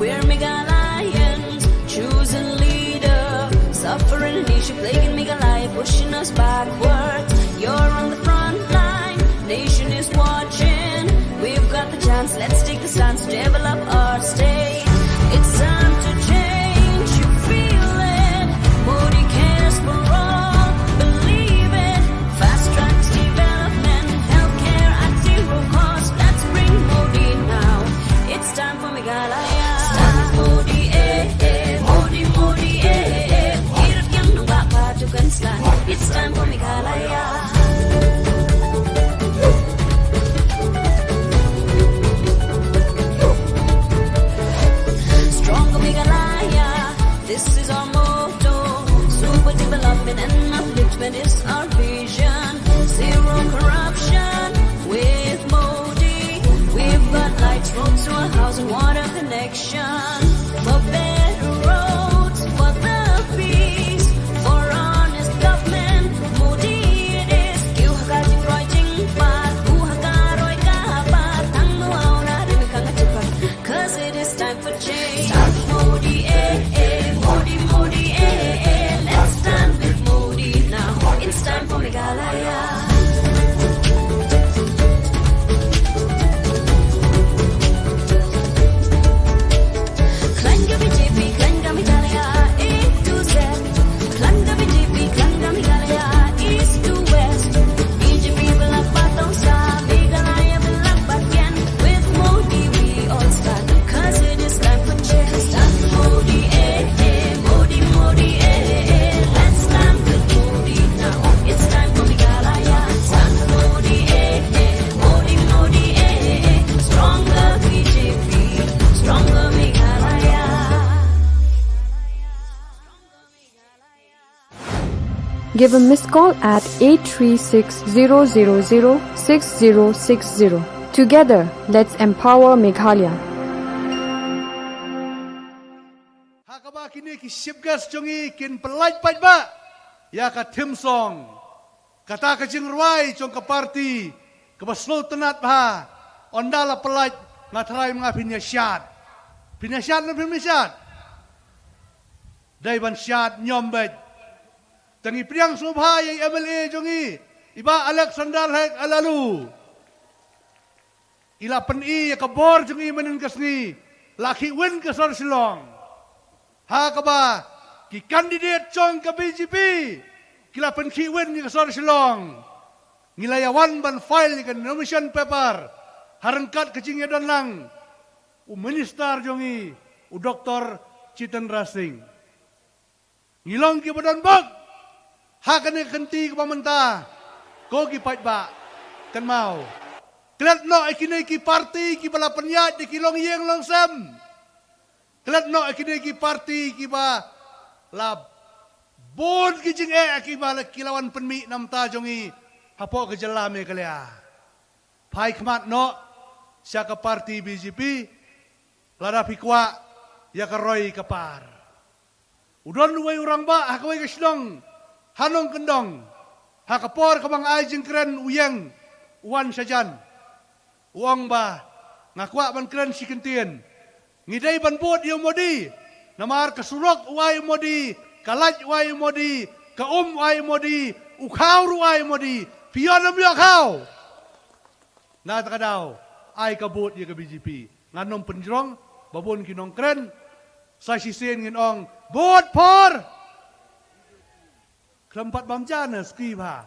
We're Meghalayans, chosen leader. Suffering and issue plaguing Meghalaya, pushing us backwards. You're on the front line, nation is watching. We've got the chance, let's take the stance, develop our state. It's time to change, you feel it. Modi cares for all, believe it. Fast track development, healthcare at zero cost. Let's bring Modi now. It's time for Meghalaya. Start with Modi, eh, eh. Modi, Modi, eh, eh, eh. Kirap yang nungak patukan start. It's time for Meghalaya. Stronger Meghalaya. This is our motto. Super development and upliftment is our vision. Zero corruption with Modi. We've got lights, roads to our house and water connection. For better roads, for the peace, for honest government. Modi it is. Kiew ha ka jingroi jingpar, kiew ha ka roi ka par. Tang nu au na rim ka nga jukar. 'Cause it is time for change. Start with Modi, eh, eh. Modi, Modi, eh, eh. Let's stand with Modi now. It's time for Meghalaya. Khlaiñ ka B J P, khlaiñ ka Meghalaya, A to Z. Khlaiñ ka B J P, khlaiñ ka Meghalaya, East to West. B J P ba la patong sa, Meghalaya ba la pateng. With Modi we all stand, 'cause it is time for change. Start Modi, eh, eh, Modi, Modi, eh, eh. Let's stand with Modi now. It's time for Meghalaya. Start Modi, eh, eh, Modi, Modi, eh, eh. Stronger B J P, stronger Meghalaya. Give a missed call at eight three six, zero zero zero, six zero six zero. Together, let's empower Meghalaya. Ha kaba kine ki chief guest jong ngi kin pyllait paidbah ïa ka theme song, kata ka jingrwai jong ka party kaba sngewtynnat bha. Ynda la pyllait nga tharai ma nga phin ïa shad. Phin ïa shad ne phim ïa shad? Dei ban shad, niam beit. Te ngi pdiang sngewbha ïa i M L A jong ngi, i Bah Alexander Hek Laloo. I la pyni ïa ka bor jong i mynhynnin ka sngi, la khih win ka sor Shillong. Ha kaba ki candidate jong ka B J P ki la pynkhih win ïa ka sor Shillong, ngi la ïa wan ban file ïa ka nomination paper ha ryngkat ka jingïadon lang u minister jong ngi, u Doctor Jitendra Singh. Ngi long kiba don bok ha kane ka kynti kaba mynta, ko ki paidbah. Kynmaw, klet noh ïa kine ki party kiba la pynïaid da ki longïing longsem. Klet noh ïa kine ki party kiba la bun ki jingeh kiba la, ki la wan pynmih na bynta jong ngi hapoh ka jylla Meghalaya. Phai khmat noh sha ka party B J P lada phi kwah ïa ka roi ka par. U don uwei u rangbah ha kawei ka shnong ha Nongkyndong, ha ka por kaba nga ai jingkren u ïeng, u wan shajan. U ong ba, nga kwah ban kren shi kyntien. Ngi dei ban bud ïa u Modi, namar ka surok u ai u Modi, ka light u ai u Modi, ka um u ai u Modi, u khaw ruh u ai u Modi. Phi ïoh ne ym ïoh khaw? Na kata ka daw, ai ka bud ïa ka B J P. Ngan ym pynjrong, ba bun ki nongkren, sa shisien ngin ong, vote for! Khlem pat bam ja ne ski bha.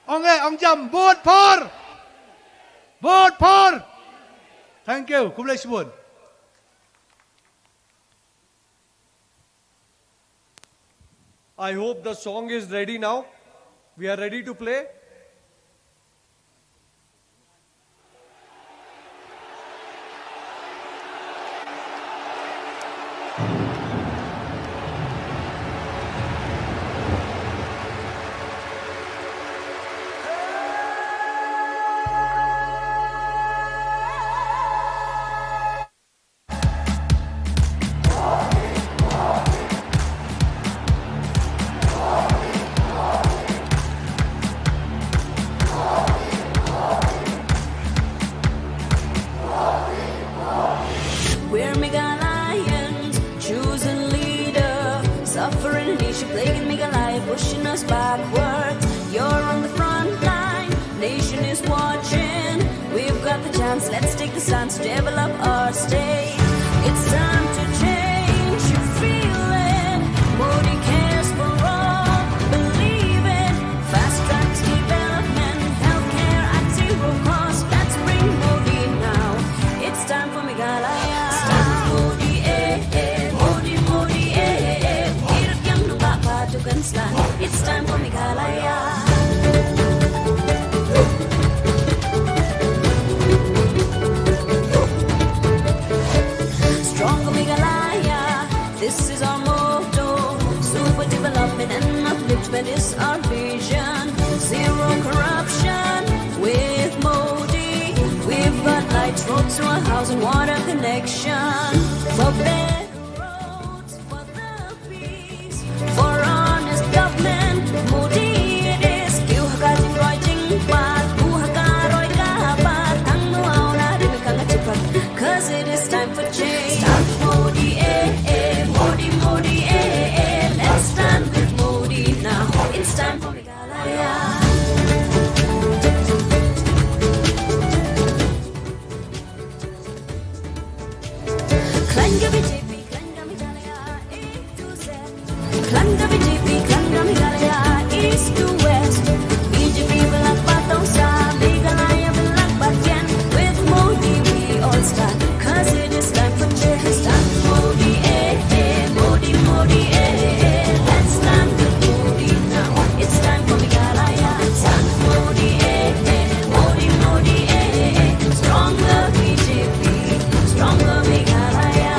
Ong eh, ong jam, vote for! Vote for! Thank you, khublei shibun. I hope the song is ready now. We are ready to play. We're Meghalayan's chosen leader. Suffering and issue plaguing Meghalaya, pushing us backward. You're on the front line, nation is watching. We've got the chance, let's take the stance to develop our state. It's time to change, you feel it. Modi cares for all, believe it. Fast track development, healthcare at zero cost. Let's bring Modi now. It's time for Meghalaya. Start Modi, eh, eh. Modi, Modi, eh, eh, eh. Irap yang nungak patukan slan. It's time for Meghalaya. Stronger Meghalaya. This is our motto. Super development and upliftment is our vision. Zero corruption with Modi. We've got lights, roads to our house and water connection. For better roads, for the peace, for honest government, Modi it is. Kiew ha ka jingroi jingpang, kiew ha ka roi ka par, tang nu au na ri ka nga chipat. 'Cause it is time for change. Start Modi, eh, eh, Modi, Modi, eh, eh, eh. Let's stand with Modi now. It's time for Meghalaya. Khlaiñ ka B J P, khlaiñ ka Meghalaya, A to Z. Khlaiñ ka B J P, khlaiñ ka Meghalaya, East to West. B J P ba la patong sa, Meghalaya ba la pateng. With Modi we all stand, 'cause it is time for change. Stand Modi, eh, eh, Modi, Modi, eh, eh. Let's stand with Modi now. It's time for Meghalaya. Stand Modi, eh, eh, Modi, Modi, eh, eh. Stronger B J P, stronger Meghalaya.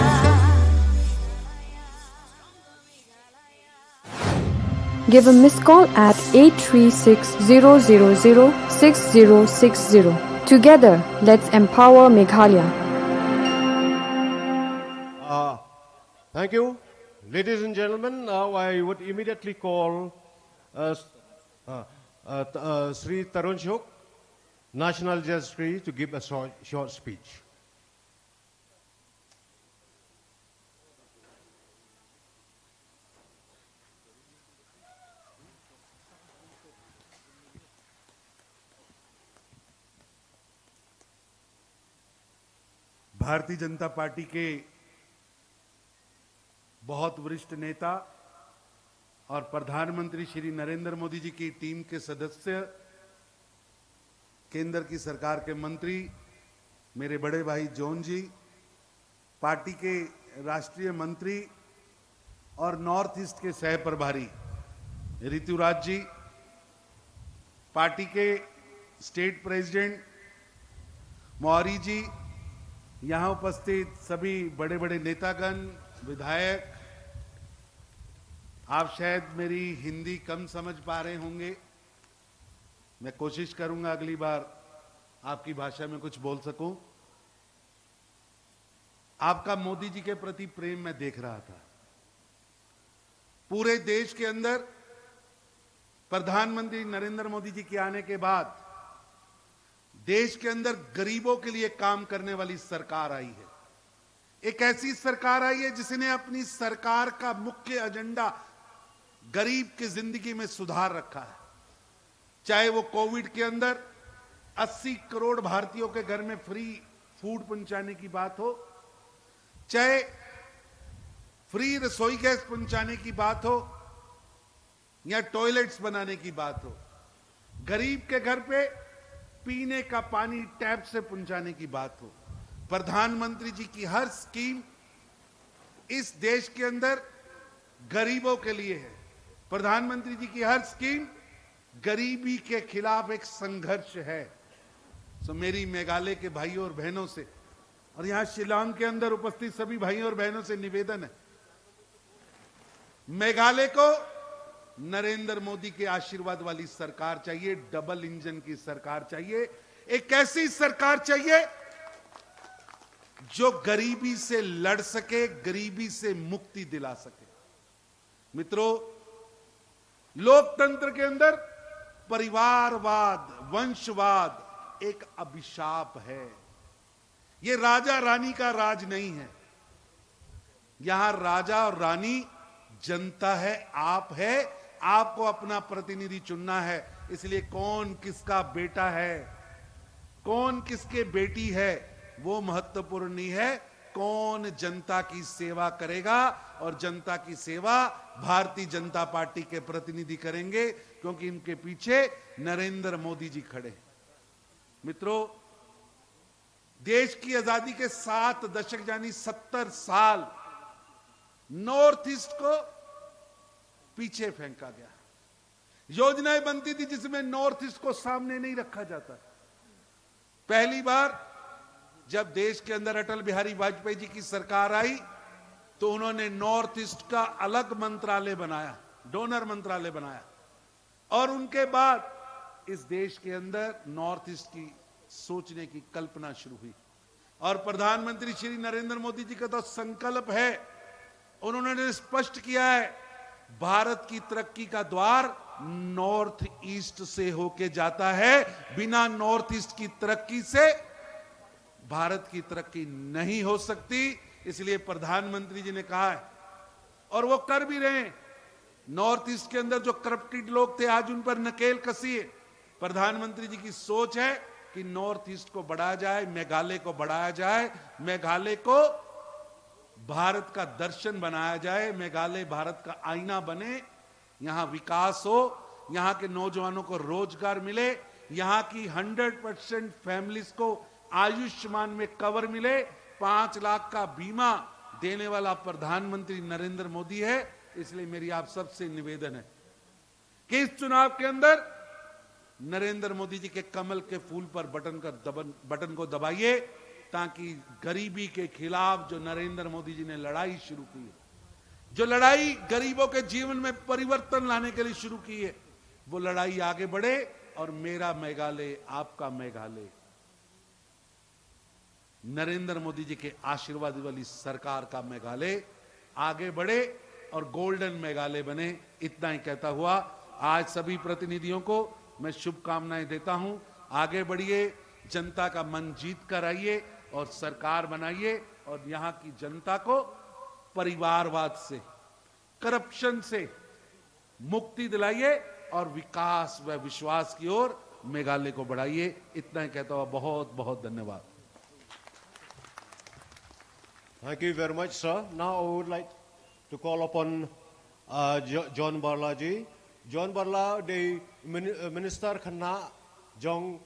Give a missed call at eight three six zero zero zero six zero six zero. Together, let's empower Meghalaya. Uh, thank you. Ladies and gentlemen, now I would immediately call uh, uh, uh, uh, Sri Tarun Chugh, National Judge Secretary, to give a short, short speech. भारतीय जनता पार्टी के बहुत वरिष्ठ नेता और प्रधानमंत्री श्री नरेंद्र मोदी जी की टीम के सदस्य, केंद्र की सरकार के मंत्री, मेरे बड़े भाई जॉन जी, पार्टी के राष्ट्रीय मंत्री और नॉर्थ ईस्ट के सह प्रभारी ऋतुराज जी, पार्टी के स्टेट प्रेसिडेंट मौरी जी, यहाँ उपस्थित सभी बड़े बड़े नेतागण, विधायक, आप शायद मेरी हिंदी कम समझ पा रहे होंगे, मैं कोशिश करूंगा अगली बार आपकी भाषा में कुछ बोल सकूं। आपका मोदी जी के प्रति प्रेम मैं देख रहा था। पूरे देश के अंदर प्रधानमंत्री नरेंद्र मोदी जी के आने के बाद देश के अंदर गरीबों के लिए काम करने वाली सरकार आई है। एक ऐसी सरकार आई है जिसने अपनी सरकार का मुख्य एजेंडा गरीब की जिंदगी में सुधार रखा है। चाहे वो कोविड के अंदर अस्सी करोड़ भारतीयों के घर में फ्री फूड पहुंचाने की बात हो, चाहे फ्री रसोई गैस पहुंचाने की बात हो, या टॉयलेट्स बनाने की बात हो, गरीब के घर पे पीने का पानी टैप से पहुंचाने की बात हो, प्रधानमंत्री जी की हर स्कीम इस देश के अंदर गरीबों के लिए है। प्रधानमंत्री जी की हर स्कीम गरीबी के खिलाफ एक संघर्ष है। सो मेरी मेघालय के भाइयों और बहनों से और यहाँ शिलांग के अंदर उपस्थित सभी भाइयों और बहनों से निवेदन है, मेघालय को नरेंद्र मोदी के आशीर्वाद वाली सरकार चाहिए, डबल इंजन की सरकार चाहिए। एक ऐसी सरकार चाहिए जो गरीबी से लड़ सके, गरीबी से मुक्ति दिला सके। मित्रों, लोकतंत्र के अंदर परिवारवाद, वंशवाद एक अभिशाप है। ये राजा रानी का राज नहीं है। यहाँ राजा और रानी जनता है, आप है। आपको अपना प्रतिनिधि चुनना है। इसलिए कौन किसका बेटा है, कौन किसके बेटी है, वो महत्वपूर्ण नहीं है। कौन जनता की सेवा करेगा, और जनता की सेवा भारतीय जनता पार्टी के प्रतिनिधि करेंगे, क्योंकि इनके पीछे नरेंद्र मोदी जी खड़े हैं। मित्रों, देश की आजादी के सात दशक यानी सत्तर साल नॉर्थ ईस्ट को पीछे फेंका गया। योजनाएं बनती थी जिसमें नॉर्थ ईस्ट को सामने नहीं रखा जाता। पहली बार जब देश के अंदर अटल बिहारी वाजपेयी जी की सरकार आई, तो उन्होंने नॉर्थ ईस्ट का अलग मंत्रालय बनाया, डोनर मंत्रालय बनाया। और उनके बाद इस देश के अंदर नॉर्थ ईस्ट की सोचने की कल्पना शुरू हुई। और प्रधानमंत्री श्री नरेंद्र मोदी जी का तो संकल्प है, उन्होंने स्पष्ट किया है, भारत की तरक्की का द्वार नॉर्थ ईस्ट से होके जाता है। बिना नॉर्थ ईस्ट की तरक्की से भारत की तरक्की नहीं हो सकती। इसलिए प्रधानमंत्री जी ने कहा है, और वो कर भी रहे हैं। नॉर्थ ईस्ट के अंदर जो करप्टेड लोग थे, आज उन पर नकेल कसी है। प्रधानमंत्री जी की सोच है कि नॉर्थ ईस्ट को बढ़ाया जाए, मेघालय को बढ़ाया जाए, मेघालय को भारत का दर्शन बनाया जाए, मेघालय भारत का आईना बने, यहाँ विकास हो, यहाँ के नौजवानों को रोजगार मिले, यहाँ की हंड्रेड परसेंट फैमिलीज को आयुष्मान में कवर मिले। पांच लाख का बीमा देने वाला प्रधानमंत्री नरेंद्र मोदी है। इसलिए मेरी आप सबसे निवेदन है कि इस चुनाव के अंदर नरेंद्र मोदी जी के कमल के फूल पर बटन का दबन, बटन को दबाइए, ताकि गरीबी के खिलाफ जो नरेंद्र मोदी जी ने लड़ाई शुरू की है, जो लड़ाई गरीबों के जीवन में परिवर्तन लाने के लिए शुरू की है, वो लड़ाई आगे बढ़े और मेरा मेघालय, आपका मेघालय, नरेंद्र मोदी जी के आशीर्वाद वाली सरकार का मेघालय आगे बढ़े और गोल्डन मेघालय बने। इतना ही कहता हुआ आज सभी प्रतिनिधियों को मैं शुभकामनाएं देता हूं। आगे बढ़िए, जनता का मन जीत कर आइए और सरकार बनाइए और यहाँ की जनता को परिवारवाद से, करप्शन से मुक्ति दिलाइए और विकास व विश्वास की ओर मेघालय को बढ़ाइए। इतना ही कहता हुआ बहुत बहुत धन्यवाद। Thank you very much, sir. Now I would like to call upon uh, Jo- John Barla ji. John Barla, the min- uh, Minister Khanna jong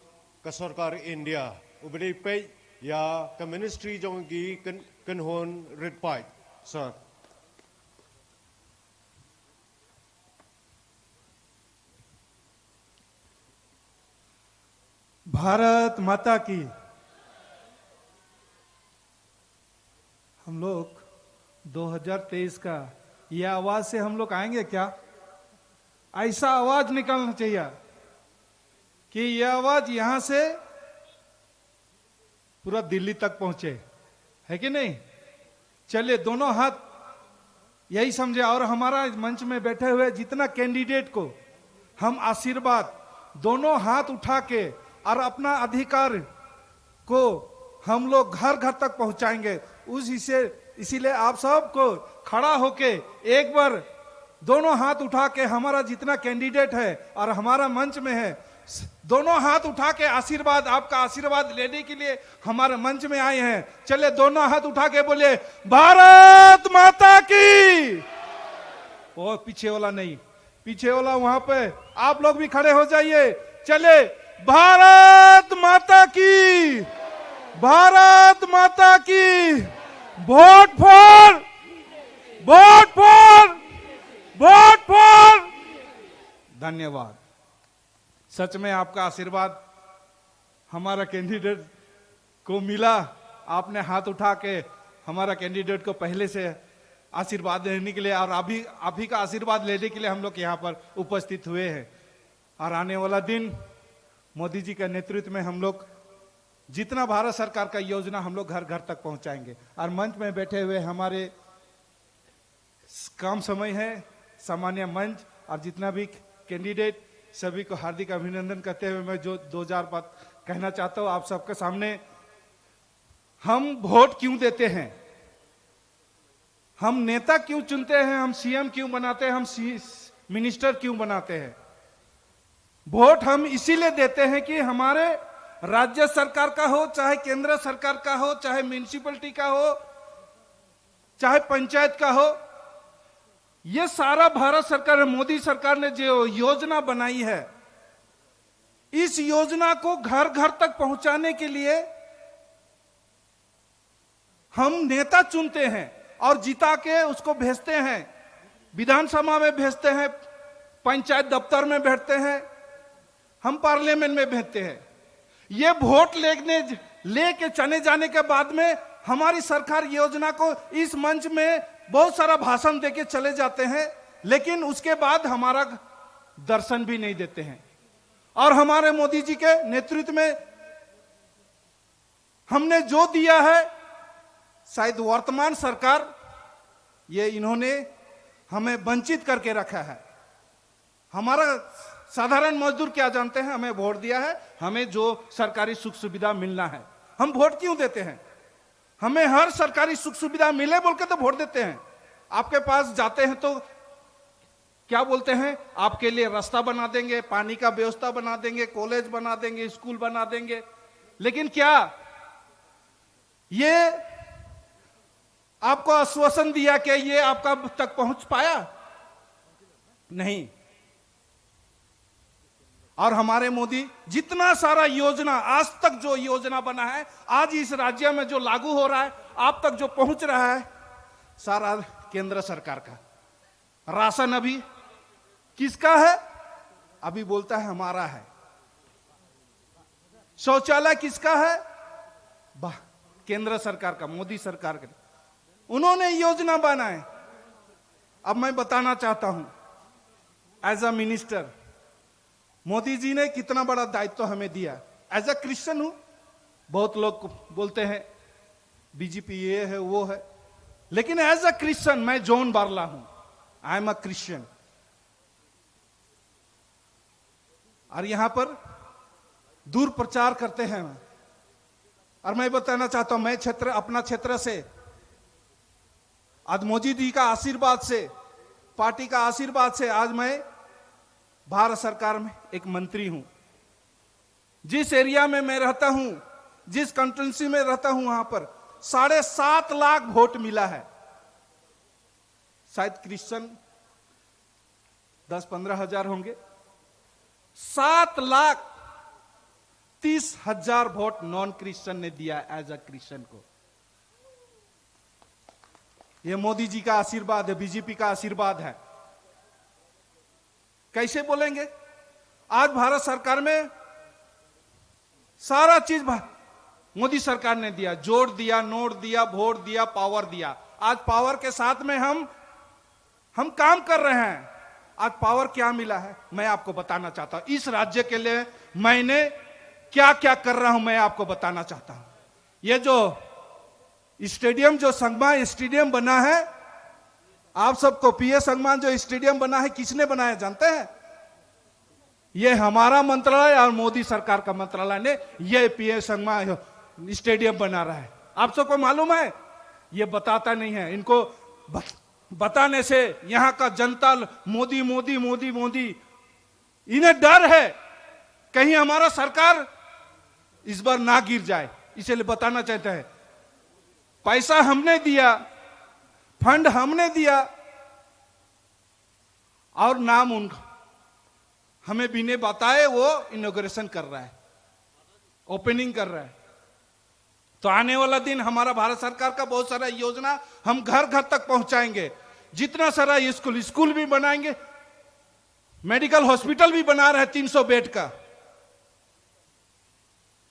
ka Sorkar India. Uba dei peit ïa ka Ministry jong ki kyn- kynhun rit paid, sir. भारत माता की। हम लोग दो हज़ार तेईस का ये आवाज से हम लोग आएंगे क्या? ऐसा आवाज निकालना चाहिए कि ये आवाज यहां से पूरा दिल्ली तक पहुंचे, है कि नहीं? चलिए, दोनों हाथ यही समझे। और हमारा मंच में बैठे हुए जितना कैंडिडेट को हम आशीर्वाद दोनों हाथ उठा के और अपना अधिकार को हम लोग घर घर तक पहुंचाएंगे। उस इसे इसीलिए आप सबको खड़ा होके एक बार दोनों हाथ उठा के हमारा जितना कैंडिडेट है और हमारा मंच में है, दोनों हाथ उठा के आशीर्वाद, आपका आशीर्वाद लेने के लिए हमारे मंच में आए हैं। चलिए, दोनों हाथ उठा के बोलिए, भारत माता की। ओ, पीछे वाला नहीं, पीछे वाला वहां पे, आप लोग भी खड़े हो जाइए। चले, भारत माता की, भारत माता की। Vote for, vote for, vote for धन्यवाद। सच में आपका आशीर्वाद हमारा कैंडिडेट को मिला। आपने हाथ उठा के हमारा कैंडिडेट को पहले से आशीर्वाद देने के लिए और अभी आप ही का आशीर्वाद लेने के लिए हम लोग यहाँ पर उपस्थित हुए हैं। और आने वाला दिन मोदी जी के नेतृत्व में हम लोग जितना भारत सरकार का योजना हम लोग घर घर तक पहुंचाएंगे। और मंच में बैठे हुए हमारे कम समय है, सामान्य मंच और जितना भी कैंडिडेट, सभी को हार्दिक अभिनंदन करते हुए मैं जो दो चार बात कहना चाहता हूँ आप सबके सामने। हम वोट क्यों देते हैं? हम नेता क्यों चुनते हैं? हम सीएम क्यों बनाते हैं? हम सी मिनिस्टर क्यों बनाते हैं? वोट हम इसीलिए देते हैं कि हमारे राज्य सरकार का हो, चाहे केंद्र सरकार का हो, चाहे म्युनिसिपैलिटी का हो, चाहे पंचायत का हो, ये सारा भारत सरकार, मोदी सरकार ने जो योजना बनाई है, इस योजना को घर घर तक पहुंचाने के लिए हम नेता चुनते हैं और जिता के उसको भेजते हैं, विधानसभा में भेजते हैं, पंचायत दफ्तर में भेजते हैं, हम पार्लियामेंट में भेजते हैं। ये वोट लेने लेके चले जाने के बाद में हमारी सरकार योजना को इस मंच में बहुत सारा भाषण देके चले जाते हैं, लेकिन उसके बाद हमारा दर्शन भी नहीं देते हैं। और हमारे मोदी जी के नेतृत्व में हमने जो दिया है, शायद वर्तमान सरकार, ये इन्होंने हमें वंचित करके रखा है। हमारा साधारण मजदूर क्या जानते हैं? हमें वोट दिया है, हमें जो सरकारी सुख सुविधा मिलना है। हम वोट क्यों देते हैं? हमें हर सरकारी सुख सुविधा मिले बोल के तो वोट देते हैं। आपके पास जाते हैं तो क्या बोलते हैं? आपके लिए रास्ता बना देंगे, पानी का व्यवस्था बना देंगे, कॉलेज बना देंगे, स्कूल बना देंगे। लेकिन क्या ये आपको आश्वासन दिया कि ये आपका तक पहुंच पाया? नहीं। और हमारे मोदी जितना सारा योजना, आज तक जो योजना बना है, आज इस राज्य में जो लागू हो रहा है, आप तक जो पहुंच रहा है, सारा केंद्र सरकार का। राशन अभी किसका है? अभी बोलता है हमारा है। शौचालय किसका है? वाह, केंद्र सरकार का, मोदी सरकार का। उन्होंने योजना बनाए। अब मैं बताना चाहता हूं, एज अ मिनिस्टर, मोदी जी ने कितना बड़ा दायित्व हमें दिया। एज अ क्रिश्चियन हूं, बहुत लोग बोलते हैं बीजेपी ये है वो है, लेकिन एज अ क्रिश्चियन मैं जॉन बारला हूं। आई एम अ क्रिश्चियन। और यहां पर दूर प्रचार करते हैं। और मैं बताना चाहता हूं, मैं क्षेत्र, अपना क्षेत्र से, आज मोदी जी का आशीर्वाद से, पार्टी का आशीर्वाद से आज मैं भारत सरकार में एक मंत्री हूं। जिस एरिया में मैं रहता हूं, जिस कॉन्स्टिट्यूएंसी में रहता हूं, वहां पर साढ़े सात लाख वोट मिला है। शायद क्रिश्चियन दस पन्द्रह हजार होंगे। सात लाख तीस हजार वोट नॉन क्रिश्चियन ने दिया एज अ क्रिश्चियन को। ये मोदी जी का आशीर्वाद है, बीजेपी का आशीर्वाद है। कैसे बोलेंगे? आज भारत सरकार में सारा चीज भा-, मोदी सरकार ने दिया, जोर दिया, नोट दिया, वोट दिया, पावर दिया। आज पावर के साथ में हम हम काम कर रहे हैं। आज पावर क्या मिला है, मैं आपको बताना चाहता हूं। इस राज्य के लिए मैंने क्या क्या कर रहा हूं, मैं आपको बताना चाहता हूं। ये जो स्टेडियम, जो संगमा स्टेडियम बना है, आप सबको पीए संगमा जो स्टेडियम बना है, किसने बनाया जानते हैं? ये हमारा मंत्रालय और मोदी सरकार का मंत्रालय ने ये पीए संगमा स्टेडियम बना रहा है। आप सबको मालूम है? ये बताता नहीं है। इनको बत-, बताने से यहाँ का जनता ल-, मोदी, मोदी, मोदी, मोदी, इन्हें डर है कहीं हमारा सरकार इस बार ना गिर जाए, इसलिए बताना चाहते हैं। पैसा हमने दिया, फंड हमने दिया, और नाम उनका हमें बिना बताए वो इनॉग्रेशन कर रहा है, ओपनिंग कर रहा है। तो आने वाला दिन हमारा भारत सरकार का बहुत सारा योजना हम घर घर तक पहुंचाएंगे। जितना सारा स्कूल, स्कूल भी बनाएंगे, मेडिकल हॉस्पिटल भी बना रहे, तीन सौ बेड का।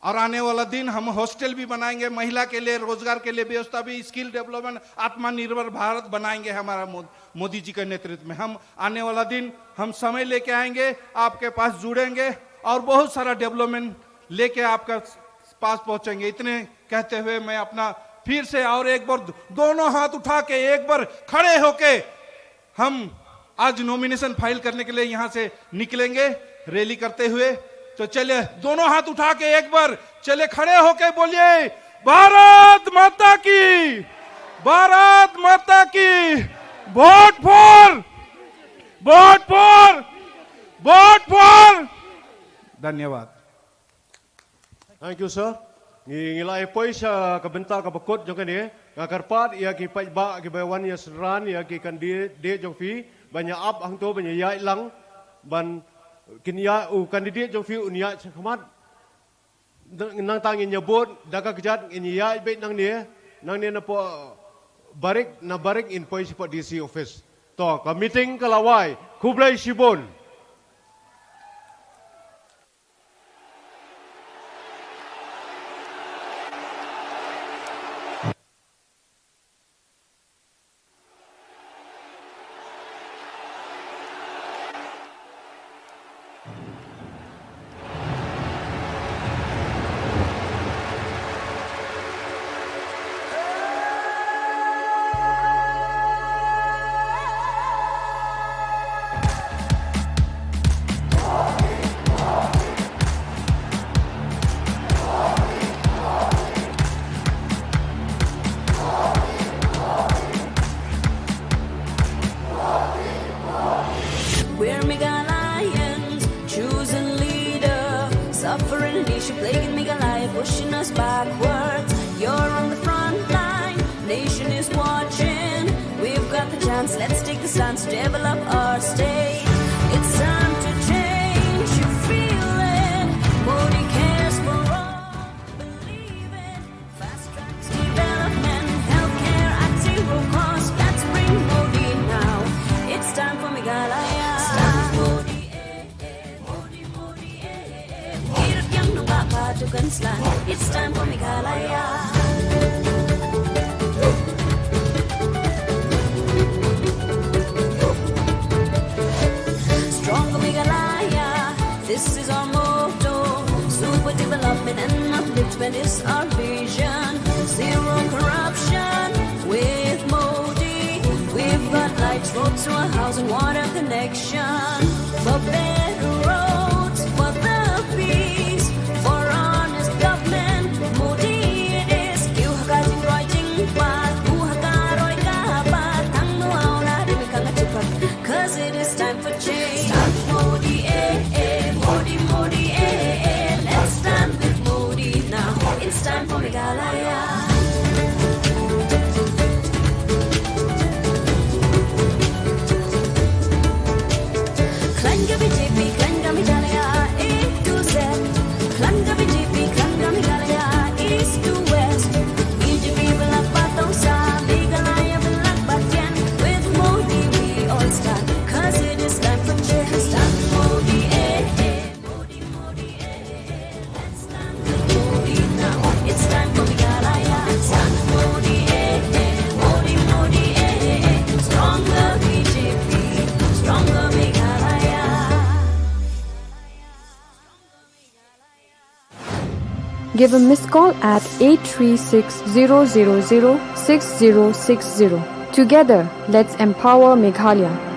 और आने वाला दिन हम हॉस्टल भी बनाएंगे, महिला के लिए रोजगार के लिए व्यवस्था भी, स्किल डेवलपमेंट, आत्मनिर्भर भारत बनाएंगे हमारा मो-, मोदी जी के नेतृत्व में। हम आने वाला दिन हम समय लेके आएंगे, आपके पास जुड़ेंगे और बहुत सारा डेवलपमेंट लेके आपका पास पहुंचेंगे। इतने कहते हुए मैं अपना फिर से और एक बार दोनों हाथ उठा के एक बार खड़े होके हम आज नॉमिनेशन फाइल करने के लिए यहां से निकलेंगे रैली करते हुए। तो चलिए दोनों हाथ उठा के एक बार चलिए खड़े होके बोलिए, भारत माता की, भारत माता की, वोट फॉर, वोट फॉर, वोट फॉर। धन्यवाद। Thank you, sir. Ngi, ngi la ïa poi sha ka bynta kaba kut jong kane, nga kyrpad ïa ki paidbah kiba wan ïa synran ïa ki candidate jong phi ban ïa ap hangto ban ïa ïaid lang ban kin ïa u candidate jong phi un ïaid sha khmat. Nang, nangta ngin ïa bud da ka kjat, ngin ïaid beit nangne, nangne napoh barik, na barik ngin poi shapoh D C office. To, ka meeting ka la wai. Khublei shibun. We're Meghalayans, choosing leader. Suffering nation plaguing Meghalaya, pushing us backwards. You're on the front line, nation is watching. We've got the chance, let's take the stance, develop our state. It's time to change, you feel it. Modi cares for all, believe it. Fast tracks development, healthcare at zero cost. Let's bring Modi now. It's time for Meghalaya. Start Modi, eh, eh, Modi, Modi, eh, eh, eh. Kirap yang nung baka tu kan slan. It's time for Meghalaya. Stronger Meghalaya. This is our motto. Super development and upliftment is our vision. Zero corruption with Modi. We've got lights, roads to our house and water connection. For better roads, for the peace, for honest government, Modi it is. Kiew ha ka jingroi jingpang, u ha ka roi ka par, tang nu au na ri mi ka nga chupak. 'Cause it is time for change. Start Modi, eh, eh, Modi, Modi, eh, eh, eh. Let's stand with Modi now. It's time for Meghalaya. Khlaiñ ka B J P, khlaiñ ka Meghalaya, A to Z. Khlaiñ ka B J P, khlaiñ ka Meghalaya, East to West. B J P ba la patong sa, Meghalaya ba la pateng. With Modi we all stand, 'cause it is time for change. Stand Modi, eh, eh. Modi, Modi, eh, eh, eh. Let's stand with Modi now. It's time for Meghalaya. Stand Modi, eh, eh. Modi, Modi, eh, eh, eh. Stronger B J P, stronger Meghalaya. Give a missed call at eight three six, zero zero zero, six zero six zero. Together, let's empower Meghalaya.